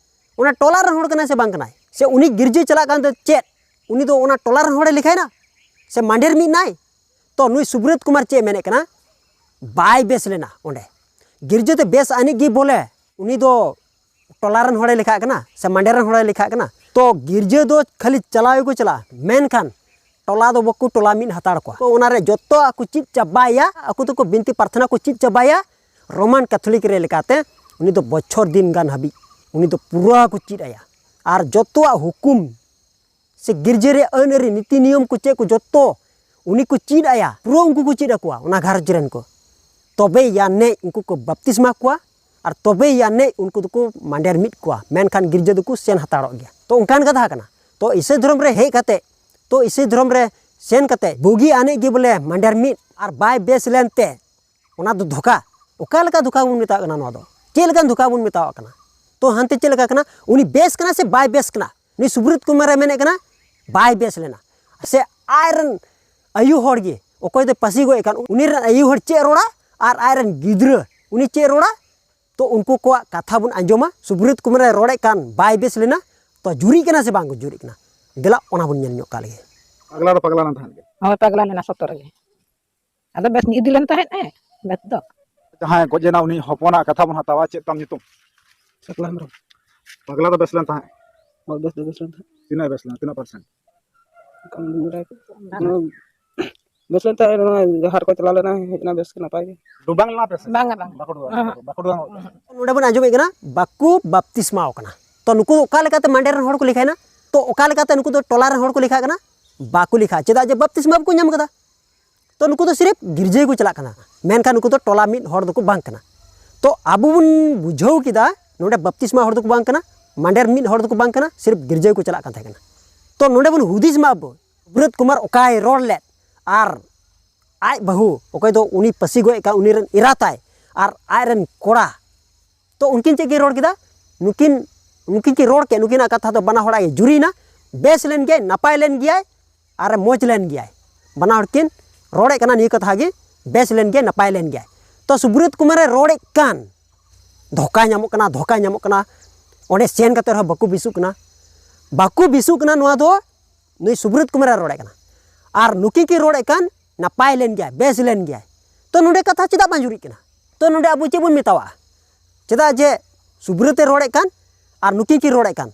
ᱚᱱᱟ ᱴᱚᱞᱟ ᱨᱮᱱ ᱦᱚᱲ ᱠᱟᱱᱟᱭ ᱥᱮ ᱵᱟᱝ ᱠᱟᱱᱟᱭ? ᱥᱮ ᱩᱱᱤ ᱜᱤᱨᱡᱟᱹ ᱪᱟᱞᱟᱜ ᱠᱟᱱ ᱫᱚ ᱪᱮᱫ, ᱩᱱᱤ ᱫᱚ ᱚᱱᱟ ᱴᱚᱞᱟ ᱨᱮᱱ ᱦᱚᱲᱮ ᱞᱮᱠᱷᱟᱭᱱᱟ ᱥᱮ ᱢᱟᱱᱰᱮᱨ ᱢᱤᱫ ᱱᱟᱭ? ᱛᱚ ᱱᱩᱭ ᱥᱩᱵᱨᱚᱛ ᱠᱩᱢᱟᱨ ᱪᱮᱫ ᱮ ᱢᱮᱱᱮᱫ ᱠᱟᱱᱟ? ᱵᱟᱭ ᱵᱮᱥ ᱞᱮᱱᱟ ᱚᱸᱰᱮ᱾ ᱜᱤᱨᱡᱟᱹ ᱫᱚ ᱵᱮᱥ ᱟᱹᱱᱤᱡ ᱜᱮ ᱵᱚᱞᱮ, ᱩᱱᱤ ᱫᱚ ᱴᱚᱞᱟ ᱨᱮᱱ ᱦᱚᱲᱮ ᱞᱮᱠᱷᱟᱜ ᱠᱟᱱᱟ ᱥᱮ ᱢᱟᱱᱰᱮᱨ ᱨᱮᱱ ᱦᱚᱲᱮ ᱞᱮᱠᱷᱟᱜ ᱠᱟᱱᱟ? ᱛᱚ ᱜᱤᱨᱡᱟᱹ ᱫᱚ ᱠᱷᱟᱹᱞᱤ ᱪᱟᱞᱟᱣ ᱜᱮᱠᱚ ᱪᱟᱞᱟᱜᱼᱟ, ᱢᱮᱱᱠᱷᱟᱱ ᱴᱚᱞᱟ ᱫᱚ ᱵᱟᱠᱚ ᱴᱚᱞᱟ ᱢᱤᱫ ᱦᱟᱛᱟᱲ ᱠᱚᱣᱟ᱾ ᱛᱚ ᱚᱱᱟᱨᱮ ᱡᱚᱛᱚᱣᱟᱜ ᱠᱚ ᱪᱮᱫ ᱪᱟᱵᱟᱭᱟ, ᱟᱠᱚ ᱫᱚᱠᱚ ᱵᱤᱱᱛᱤ ᱯᱨᱟᱨᱛᱷᱚᱱᱟ ᱠᱚ ᱪᱮᱫ ᱪᱟᱵᱟᱭᱟ᱾ ᱨᱳᱢᱟᱱ ᱠᱟᱛᱷᱚᱞᱤᱠ ᱨᱮ ᱞᱮᱠᱟᱛᱮ ᱩᱱᱤ ᱫᱚ ᱵᱚᱪᱷᱚᱨ ᱫᱤᱱ ᱜᱟᱱ ᱦᱟᱹᱵᱤᱡ ᱩᱱᱤ ᱫᱚ ᱯᱩᱨᱟᱹ ᱠᱚ ᱪᱮᱫ ᱟᱭᱟ᱾ ᱟᱨ ᱡᱚᱛᱚᱣᱟᱜ ᱦᱩᱠᱩᱢ ᱥᱮ ᱜᱤᱨᱡᱟᱹ ᱨᱮᱭᱟᱜ ᱟᱹᱱ ᱟᱹᱨᱤ, ᱱᱤᱛᱤ ᱱᱤᱭᱚᱢ ᱠᱚ ᱪᱮᱫ ᱠᱚ ᱡᱚᱛᱚ ᱩᱱᱤ ᱠᱚ ᱪᱮᱫ ᱟᱭᱟ, ᱯᱩᱨᱟᱹ ᱩᱱᱠᱩ ᱠᱚ ᱪᱮᱫ ᱟᱠᱚᱣᱟ ᱚᱱᱟ ᱜᱷᱟᱨᱚᱸᱡᱽ ᱨᱮᱱ ᱠᱚ, ᱛᱚᱵᱮ ᱭᱟᱱᱮᱡ ᱩᱱᱠᱩ ᱠᱚ ᱵᱟᱯᱛᱤᱥᱢᱟ ᱠᱚᱣᱟ ᱟᱨ ᱛᱚᱵᱮ ᱭᱟᱱᱮᱡ ᱩᱱᱠᱩ ᱫᱚᱠᱚ ᱢᱟᱸᱰᱮᱨ ᱢᱤᱫ ᱠᱚᱣᱟ, ᱢᱮᱱᱠᱷᱟᱱ ᱜᱤᱨᱡᱟᱹ ᱫᱚᱠᱚ ᱥᱮᱱ ᱦᱟᱛᱟᱲᱚᱜ ᱜᱮᱭᱟ᱾ ᱛᱚ ᱚᱱᱠᱟᱱ ᱠᱟᱛᱷᱟ ᱠᱟᱱᱟ᱾ ᱛᱚ ᱤᱥᱟᱹᱭ ᱫᱷᱚᱨᱚᱢ ᱨᱮ ᱦᱮᱡ ᱠᱟᱛᱮ, ᱛᱚ ᱤᱥᱟᱹᱭ ᱫᱷᱚᱨᱚᱢ ᱨᱮ ᱥᱮᱱ ᱠᱟᱛᱮ ᱵᱩᱜᱤ ᱟᱱᱮᱡ ᱜᱮ ᱵᱚᱞᱮ ᱢᱟᱸᱰᱮᱨ ᱢᱤᱫ ᱟᱨ ᱵᱟᱭ ᱵᱮᱥ ᱞᱮᱱ ᱛᱮ ᱚᱱᱟ ᱫᱚ ᱫᱷᱳᱠᱟ᱾ ᱚᱠᱟ ᱞᱮᱠᱟ ᱫᱷᱳᱠᱟ ᱵᱚᱱ ᱢᱮᱛᱟᱜ ᱠᱟᱱᱟ ᱱᱚᱣᱟ ᱫᱚ? ᱪᱮᱫ ᱞᱮᱠᱟᱱ ᱫᱷᱳᱠᱟ ᱵᱚᱱ ᱢᱮᱛᱟᱣᱟᱜ ᱠᱟᱱᱟ? ᱛᱚ ᱦᱟᱱᱛᱮ ᱪᱮᱫ ᱞᱮᱠᱟ ᱠᱟᱱᱟ? ᱩᱱᱤ ᱵᱮᱥ ᱠᱟᱱᱟ ᱥᱮ ᱵᱟᱭ ᱵᱮᱥ ᱠᱟᱱᱟ? ᱩᱱᱤ ᱥᱩᱵᱨᱚᱛ ᱠᱩᱢᱟᱨ ᱮ ᱢᱮᱱᱮᱫ ᱠᱟᱱᱟ ᱵᱟᱭ ᱵᱮᱥ ᱞᱮᱱᱟ᱾ ᱥᱮ ᱟᱡᱨᱮᱱ ᱟᱭᱩ ᱦᱚᱲ ᱜᱮ, ᱚᱠᱚᱭ ᱫᱚ ᱯᱟᱹᱥᱤ ᱜᱚᱡ ᱟᱠᱟᱱ, ᱩᱱᱤ ᱨᱮᱱ ᱟᱭᱩ ᱦᱚᱲ ᱪᱮᱫ ᱮ ᱨᱚᱲᱟ ᱟᱨ ᱟᱡᱨᱮᱱ ᱜᱤᱫᱽᱨᱟᱹ ᱩᱱᱤ ᱪᱮᱫ ᱮ ᱨᱚᱲᱟ? ᱛᱚ ᱩᱱᱠᱩ ᱠᱚᱣᱟᱜ ᱠᱟᱛᱷᱟ ᱵᱚᱱ ᱟᱸᱡᱚᱢᱟ᱾ ᱥᱩᱵᱨᱚᱛ ᱠᱩᱢᱟᱨ ᱮ ᱨᱚᱲᱮᱫ ᱠᱟᱱ ᱵᱟᱭ ᱵᱮᱥ ᱞᱮᱱᱟ, ᱛᱚ ᱡᱩᱨᱤᱜ ᱠᱟᱱᱟ ᱥᱮ ᱵᱟᱝ ᱡᱩᱨᱤᱜ ᱠᱟᱱᱟ? ᱫᱮᱞᱟ ᱚᱱᱟ ᱵᱚᱱ ᱧᱮᱞ ᱧᱚᱜ ᱠᱟᱜ ᱞᱮᱜᱮ᱾ ᱯᱟᱜᱽᱞᱟ ᱫᱚ ᱯᱟᱜᱽᱞᱟ ᱞᱮᱱ ᱛᱟᱦᱮᱸᱫ ᱜᱮ᱾ ᱦᱳᱭ, ᱯᱟᱜᱽᱞᱟ ᱞᱮᱱᱟ ᱥᱚᱛᱚ ᱨᱮᱜᱮ᱾ ᱟᱫᱚ ᱵᱮᱥ ᱤᱫᱤ ᱞᱮᱱ ᱛᱟᱦᱮᱸᱫ ᱮ, ᱵᱮᱥ ᱫᱚ᱾ ᱡᱟᱦᱟᱸᱭ ᱜᱚᱡ ᱮᱱᱟ, ᱩᱱᱤ ᱦᱚᱯᱚᱱᱟᱜ ᱠᱟᱛᱷᱟ ᱵᱚᱱ ᱦᱟᱛᱟᱣᱟ᱾ ᱪᱮᱫ ᱛᱟᱢ ᱧᱩᱛᱩᱢ? ᱥᱟᱠᱞᱟ ᱦᱮᱢᱵᱨᱚᱢ᱾ ᱯᱟᱜᱽᱞᱟ ᱫᱚ ᱵᱮᱥ ᱞᱮᱱ ᱛᱟᱦᱮᱸᱫ? ᱦᱳᱭ, ᱵᱮᱥ ᱫᱚ ᱵᱮᱥ ᱞᱮᱱ ᱛᱟᱦᱮᱸᱫ᱾ ᱛᱤᱱᱟᱹᱜ ᱵᱮᱥ ᱞᱮᱱᱟ? ᱛᱤᱱᱟᱹᱜ ᱯᱟᱨᱥᱮᱱᱴ? ᱚᱱᱠᱟ ᱵᱟᱲᱟᱭ ᱠᱚ᱾ ᱦᱮᱸ᱾ ᱚᱱᱟ ᱵᱮᱥ ᱞᱮᱱ ᱛᱟᱦᱮᱸᱫ, ᱱᱚᱣᱟ ᱡᱟᱦᱟᱸ ᱨᱮᱠᱚ ᱪᱟᱞᱟᱣ ᱞᱮᱱᱟ, ᱦᱮᱡ ᱮᱱᱟ ᱵᱮᱥ ᱜᱮ, ᱱᱟᱯᱟᱭ ᱜᱮ᱾ ᱰᱩᱵᱟᱝ ᱞᱮᱱᱟ ᱯᱮ ᱥᱮ? ᱵᱟᱝᱟ, ᱵᱟᱝᱟ᱾ ᱵᱟᱠᱚ ᱰᱩᱵᱟᱝ, ᱚᱦᱚᱸ᱾ ᱵᱟᱠᱚ ᱰᱩᱵᱟᱝ᱾ ᱱᱚᱰᱮ ᱵᱚᱱ ᱟᱸᱡᱚᱢᱮᱫ ᱠᱟᱱᱟ, ᱵᱟᱠᱚ ᱵᱟᱯᱛᱤᱥᱢᱟᱣ ᱠᱟᱱᱟ᱾ ᱛᱚ ᱱᱩᱠᱩ ᱚᱠᱟ ᱞᱮᱠᱟᱛᱮ ᱢᱟᱸᱰᱮ ᱨᱮᱱ ᱦᱚᱲ ᱠᱚ ᱞᱮᱠᱷᱟᱭᱮᱱᱟ? ᱛᱚ ᱚᱠᱟ ᱞᱮᱠᱟᱛᱮ ᱱᱩᱠᱩ ᱫᱚ ᱴᱚᱞᱟ ᱨᱮᱱ ᱦᱚᱲ ᱠᱚ ᱞᱮᱠᱷᱟᱜ ᱠᱟᱱᱟ? ᱵᱟᱠᱚ ᱞᱮᱠᱷᱟᱜᱼᱟ᱾ ᱪᱮᱫᱟᱜ ᱡᱮ ᱵᱟᱯᱛᱤᱥᱢᱟ ᱵᱟᱠᱚ ᱧᱟᱢ ᱠᱟᱫᱟ᱾ ᱛᱚ ᱱᱩᱠᱩ ᱫᱚ ᱥᱤᱨᱤᱯ ᱜᱤᱨᱡᱟᱹ ᱜᱮᱠᱚ ᱪᱟᱞᱟᱜ ᱠᱟᱱᱟ, ᱢᱮᱱᱠᱷᱟᱱ ᱱᱩᱠᱩ ᱫᱚ ᱴᱚᱞᱟ ᱢᱤᱫ ᱦᱚᱲ ᱫᱚᱠᱚ ᱵᱟᱝ ᱠᱟᱱᱟ᱾ ᱛᱚ ᱟᱵᱚ ᱵᱚᱱ ᱵᱩᱡᱷᱟᱹᱣ ᱠᱮᱫᱟ, ᱱᱚᱰᱮ ᱵᱟᱯᱛᱤᱥᱢᱟ ᱦᱚᱲ ᱫᱚᱠᱚ ᱵᱟᱝ ᱠᱟᱱᱟ, ᱢᱟᱸᱰᱮᱨ ᱢᱤᱫ ᱦᱚᱲ ᱫᱚᱠᱚ ᱵᱟᱝ ᱠᱟᱱᱟ, ᱥᱤᱨᱤᱯ ᱜᱤᱨᱡᱟᱹ ᱜᱮᱠᱚ ᱪᱟᱞᱟᱜ ᱠᱟᱱ ᱛᱟᱦᱮᱸ ᱠᱟᱱᱟ᱾ ᱛᱚ ᱱᱚᱰᱮ ᱵᱚᱱ ᱦᱩᱫᱤᱥ ᱢᱟ ᱟᱵᱚ, ᱥᱩᱵᱨᱚᱛ ᱠᱩᱢᱟᱨ ᱚᱠᱟᱭ ᱨᱚᱲ ᱞᱮᱫ, ᱟᱨ ᱟᱡ ᱵᱟᱹᱦᱩ ᱚᱠᱚᱭ ᱫᱚ ᱩᱱᱤ ᱯᱟᱹᱥᱤ ᱜᱚᱡ ᱟᱠᱟᱫ, ᱩᱱᱤ ᱨᱮᱱ ᱮᱨᱟ ᱛᱟᱭ ᱟᱨ ᱟᱡ ᱨᱮᱱ ᱠᱚᱲᱟ, ᱛᱚ ᱩᱱᱠᱤᱱ ᱪᱮᱫ ᱠᱤᱱ ᱨᱚᱲ ᱠᱮᱫᱟ? ᱱᱩᱠᱤᱱ, ᱱᱩᱠᱤᱱ ᱠᱤᱱ ᱨᱚᱲ ᱠᱮᱫ, ᱱᱩᱠᱤᱱᱟᱜ ᱠᱟᱛᱷᱟ ᱫᱚ ᱵᱟᱱᱟ ᱦᱚᱲᱟᱜ ᱜᱮ ᱡᱩᱨᱤᱭᱮᱱᱟ, ᱵᱮᱥ ᱞᱮᱱ ᱜᱮᱭᱟᱭ, ᱱᱟᱯᱟᱭ ᱞᱮᱱ ᱜᱮᱭᱟᱭ, ᱟᱨᱮ ᱢᱚᱡᱽ ᱞᱮᱱ ᱜᱮᱭᱟᱭ᱾ ᱵᱟᱱᱟ ᱦᱚᱲ ᱠᱤᱱ ᱨᱚᱲᱮᱫ ᱠᱟᱱᱟ ᱱᱤᱭᱟᱹ ᱠᱟᱛᱷᱟ ᱜᱮ, ᱵᱮᱥ ᱞᱮᱱ ᱜᱮᱭᱟᱭ, ᱱᱟᱯᱟᱭ ᱞᱮᱱ ᱜᱮᱭᱟᱭ᱾ ᱛᱚ ᱥᱩᱵᱨᱚᱛ ᱠᱩᱢᱟᱨᱮ ᱨᱚᱲᱮᱫ ᱠᱟᱱ, ᱫᱷᱳᱠᱟ ᱧᱟᱢᱚᱜ ᱠᱟᱱᱟ, ᱫᱷᱳᱠᱟ ᱧᱟᱢᱚᱜ ᱠᱟᱱᱟ᱾ ᱚᱸᱰᱮ ᱥᱮᱱ ᱠᱟᱛᱮ ᱨᱮᱦᱚᱸ ᱵᱟᱠᱚ ᱵᱮᱥᱚᱜ ᱠᱟᱱᱟ, ᱵᱟᱠᱚ ᱵᱮᱥᱚᱜ ᱠᱟᱱᱟ᱾ ᱱᱚᱣᱟ ᱫᱚ ᱱᱩᱭ ᱥᱩᱵᱨᱚᱛ ᱠᱩᱢᱟᱨᱮ ᱨᱚᱲᱮᱫ ᱠᱟᱱᱟ᱾ ᱟᱨ ᱱᱩᱠᱤᱱ ᱠᱤᱱ ᱨᱚᱲᱮᱫ ᱠᱟᱱ ᱱᱟᱯᱟᱭ ᱞᱮᱱ ᱜᱮᱭᱟᱭ, ᱵᱮᱥ ᱞᱮᱱ ᱜᱮᱭᱟᱭ᱾ ᱛᱚ ᱱᱚᱰᱮ ᱠᱟᱛᱷᱟ ᱪᱮᱫᱟᱜ ᱵᱟᱝ ᱡᱩᱨᱤᱜ ᱠᱟᱱᱟ? ᱛᱚ ᱱᱚᱰᱮ ᱟᱵᱚ ᱪᱮᱫ ᱵᱚᱱ ᱢᱮᱛᱟᱣᱟᱜᱼᱟ? ᱪᱮᱫᱟᱜ ᱡᱮ ᱥᱩᱵᱨᱚᱛᱮ ᱨᱚᱲᱮᱫ ᱠᱟᱱ ᱟᱨ ᱱᱩᱠᱤᱱ ᱠᱤᱱ ᱨᱚᱲᱮᱫ ᱠᱟᱱ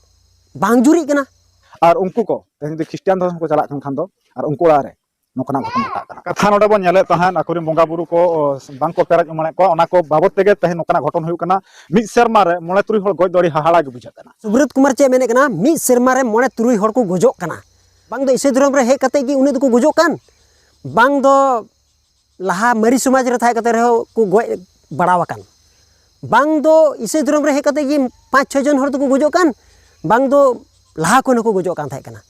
ᱵᱟᱝ ᱡᱩᱨᱤᱜ ᱠᱟᱱᱟ? ᱟᱨ ᱩᱱᱠᱩ ᱠᱚ ᱛᱮᱦᱮᱧ ᱡᱩᱫᱤ ᱠᱷᱨᱤᱥᱴᱟᱱ ᱫᱷᱚᱨᱚᱢ ᱠᱚ ᱪᱟᱞᱟᱜ ᱠᱟᱱ ᱠᱷᱟᱱ ᱫᱚ, ᱟᱨ ᱩᱱᱠᱩ ᱚᱲᱟᱜ ᱨᱮ ᱱᱚᱝᱠᱟᱱᱟᱜ ᱜᱷᱚᱴᱚᱱᱟ ᱜᱷᱚᱴᱟᱜ ᱠᱟᱱᱟ᱾ ᱠᱟᱛᱷᱟ ᱱᱚᱰᱮ ᱵᱚᱱ ᱧᱮᱞᱮᱫ ᱛᱟᱦᱮᱸᱫ, ᱟᱠᱚᱨᱮᱱ ᱵᱚᱸᱜᱟ ᱵᱩᱨᱩ ᱠᱚ, ᱚ, ᱵᱟᱝᱠᱚ ᱯᱮᱨᱮᱡ ᱩᱢᱟᱹᱲᱮᱫ ᱠᱚᱣᱟ, ᱚᱱᱟ ᱠᱚ ᱵᱟᱵᱚᱫ ᱛᱮᱜᱮ ᱛᱮᱦᱮᱧ ᱱᱚᱝᱠᱟᱱᱟᱜ ᱜᱷᱚᱴᱚᱱ ᱦᱩᱭᱩᱜ ᱠᱟᱱᱟ᱾ ᱢᱤᱫ ᱥᱮᱨᱢᱟ ᱨᱮ ᱢᱚᱬᱮ ᱛᱩᱨᱩᱭ ᱦᱚᱲ ᱜᱚᱡ ᱫᱚ ᱟᱹᱰᱤ ᱦᱟᱦᱟᱲᱟ ᱜᱮ ᱵᱩᱡᱷᱟᱹᱜ ᱠᱟᱱᱟ᱾ ᱥᱩᱵᱨᱚᱛ ᱠᱩᱢᱟᱨ ᱪᱮᱫ ᱮ ᱢᱮᱱᱮᱫ ᱠᱟᱱᱟ? ᱢᱤᱫ ᱥᱮᱨᱢᱟ ᱨᱮ ᱢᱚᱬᱮ ᱛᱩᱨᱩᱭ ᱦᱚᱲ ᱠᱚ ᱜᱚᱡᱚᱜ ᱠᱟᱱᱟ᱾ ᱵᱟᱝ ᱫᱚ ᱤᱥᱟᱹᱭ ᱫᱷᱚᱨᱚᱢ ᱨᱮ ᱦᱮᱡ ᱠᱟᱛᱮ ᱜᱮ ᱩᱱᱟᱹᱜ ᱫᱚᱠᱚ ᱜᱚᱡᱚᱜ ᱠᱟᱱ? ᱵᱟᱝ ᱫᱚ ᱞᱟᱦᱟ ᱢᱟᱹᱨᱤ ᱥᱚᱢᱟᱡᱽ ᱨᱮ ᱛᱟᱦᱮᱸ ᱠᱟᱛᱮ ᱨᱮᱦᱚᱸ ᱠᱚ ᱜᱚᱡ ᱵᱟᱲᱟ ᱟᱠᱟᱱ, ᱵᱟᱝ ᱫᱚ ᱤᱥᱟᱹᱭ ᱫᱷᱚᱨᱚᱢ ᱨᱮ ᱦᱮᱡ ᱠᱟᱛᱮ ᱜᱮ ᱯᱟᱸᱪ ᱪᱷᱚᱭ ᱡᱚᱱ ᱦᱚᱲ ᱫᱚᱠᱚ ᱜᱚᱡᱚᱜ ᱠᱟᱱ, ᱵᱟᱝ ᱫᱚ ᱞᱟᱦᱟ ᱠᱷᱚᱱ ᱦᱚᱸᱠᱚ ᱜᱚᱡᱚᱜ ᱠᱟᱱ ᱛᱟᱦᱮᱸ ᱠᱟᱱᱟ᱾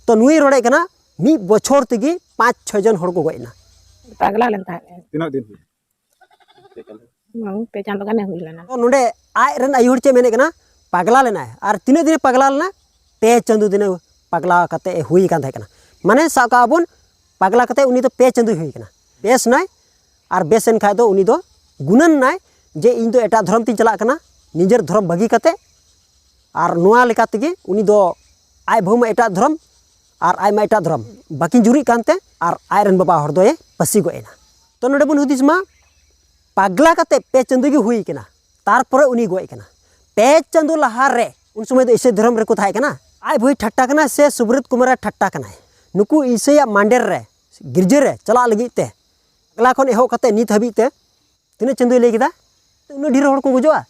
ᱛᱚ ᱱᱩᱭ ᱨᱚᱲᱮᱫ ᱠᱟᱱᱟ ᱢᱤᱫ ᱵᱚᱪᱷᱚᱨ ᱛᱮᱜᱮ ᱯᱟᱸᱪ ᱪᱷᱚᱭ ᱡᱚᱱ ᱦᱚᱲ ᱠᱚ ᱜᱚᱡ ᱮᱱᱟ᱾ ᱯᱟᱜᱽᱞᱟ ᱞᱮᱱ ᱛᱟᱦᱮᱸᱫ᱾ ᱛᱤᱱᱟᱹᱜ ᱫᱤᱱ ᱦᱩᱭ? ᱵᱟᱝ, ᱯᱮ ᱪᱟᱸᱫᱚ ᱜᱟᱱᱮ ᱦᱩᱭ ᱞᱮᱱᱟ᱾ ᱛᱚ ᱱᱚᱰᱮ ᱟᱡ ᱨᱮᱱ ᱟᱭᱳ ᱦᱚᱲ ᱪᱮᱫ ᱢᱮᱱᱮᱫ ᱠᱟᱱᱟ? ᱯᱟᱜᱽᱞᱟ ᱞᱮᱱᱟᱭ᱾ ᱟᱨ ᱛᱤᱱᱟᱹᱜ ᱫᱤᱱᱮ ᱯᱟᱜᱽᱞᱟ ᱞᱮᱱᱟ? ᱯᱮ ᱪᱟᱸᱫᱚ ᱫᱤᱱᱮ ᱯᱟᱜᱽᱞᱟ ᱠᱟᱛᱮ ᱮ ᱦᱩᱭ ᱟᱠᱟᱱ ᱛᱟᱦᱮᱸ ᱠᱟᱱᱟ᱾ ᱢᱟᱱᱮ ᱥᱟᱵ ᱠᱟᱜᱼᱟ ᱵᱚᱱ, ᱯᱟᱜᱽᱞᱟ ᱠᱟᱛᱮ ᱩᱱᱤ ᱫᱚ ᱯᱮ ᱪᱟᱸᱫᱚᱭ ᱦᱩᱭ ᱠᱟᱱᱟ᱾ ᱵᱮᱥ ᱱᱟᱭ, ᱟᱨ ᱵᱮᱥ ᱮᱱ ᱠᱷᱟᱡ ᱫᱚ ᱩᱱᱤ ᱫᱚ ᱜᱩᱱᱟᱹᱱ ᱱᱟᱭ ᱡᱮ ᱤᱧ ᱫᱚ ᱮᱴᱟᱜ ᱫᱷᱚᱨᱚᱢ ᱛᱤᱧ ᱪᱟᱞᱟᱜ ᱠᱟᱱᱟ, ᱱᱤᱡᱮᱨ ᱫᱷᱚᱨᱚᱢ ᱵᱟᱹᱜᱤ ᱠᱟᱛᱮ᱾ ᱟᱨ ᱱᱚᱣᱟ ᱞᱮᱠᱟ ᱛᱮᱜᱮ ᱩᱱᱤ ᱫᱚ ᱟᱡ ᱵᱟᱹᱦᱩ ᱢᱟ ᱮᱴᱟᱜ ᱫᱷᱚᱨᱚᱢ ᱟᱨ ᱟᱡ ᱢᱟ ᱮᱴᱟᱜ ᱫᱷᱚᱨᱚᱢ, ᱵᱟᱹᱠᱤᱱ ᱡᱩᱨᱤᱜ ᱠᱟᱱᱛᱮ ᱟᱨ ᱟᱡ ᱨᱮᱱ ᱵᱟᱵᱟ ᱦᱚᱲ ᱫᱚᱭ ᱯᱟᱹᱥᱤ ᱜᱚᱡ ᱮᱱᱟ᱾ ᱛᱚ ᱱᱚᱰᱮ ᱵᱚᱱ ᱦᱩᱫᱤᱥ ᱢᱟ, ᱯᱟᱜᱽᱞᱟ ᱠᱟᱛᱮ ᱯᱮ ᱪᱟᱸᱫᱚ ᱜᱮ ᱦᱩᱭ ᱠᱟᱱᱟ, ᱛᱟᱨᱯᱚᱨᱮ ᱩᱱᱤ ᱜᱚᱡ ᱠᱟᱱᱟ᱾ ᱯᱮ ᱪᱟᱸᱫᱚ ᱞᱟᱦᱟ ᱨᱮ, ᱩᱱ ᱥᱚᱢᱚᱭ ᱫᱚ ᱤᱥᱟᱹᱭ ᱫᱷᱚᱨᱚᱢ ᱨᱮᱠᱚ ᱛᱟᱦᱮᱸ ᱠᱟᱱᱟ᱾ ᱟᱡ ᱵᱟᱹᱦᱩᱭ ᱴᱷᱟᱴᱴᱟ ᱠᱟᱱᱟ ᱥᱮ ᱥᱩᱵᱨᱚᱛ ᱠᱩᱢᱟᱨᱮ ᱴᱷᱟᱴᱴᱟ ᱠᱟᱱᱟᱭ? ᱱᱩᱠᱩ ᱤᱥᱟᱹᱭᱟᱜ ᱢᱟᱱᱰᱮᱨ ᱨᱮ, ᱜᱤᱨᱡᱟᱹ ᱨᱮ ᱪᱟᱞᱟᱜ ᱞᱟᱹᱜᱤᱫ ᱛᱮ, ᱯᱟᱜᱽᱞᱟ ᱠᱷᱚᱱ ᱮᱦᱚᱵ ᱠᱟᱛᱮ ᱱᱤᱛ ᱦᱟᱹᱵᱤᱡ ᱛᱮ ᱛᱤᱱᱟᱹᱜ ᱪᱟᱸᱫᱚᱭ ᱞᱟᱹᱭ ᱠᱮᱫᱟ? ᱩᱱᱟᱹᱜ ᱰᱷᱮᱨ ᱦᱚᱲ ᱠᱚ ᱜᱚᱡᱚᱜᱼᱟ?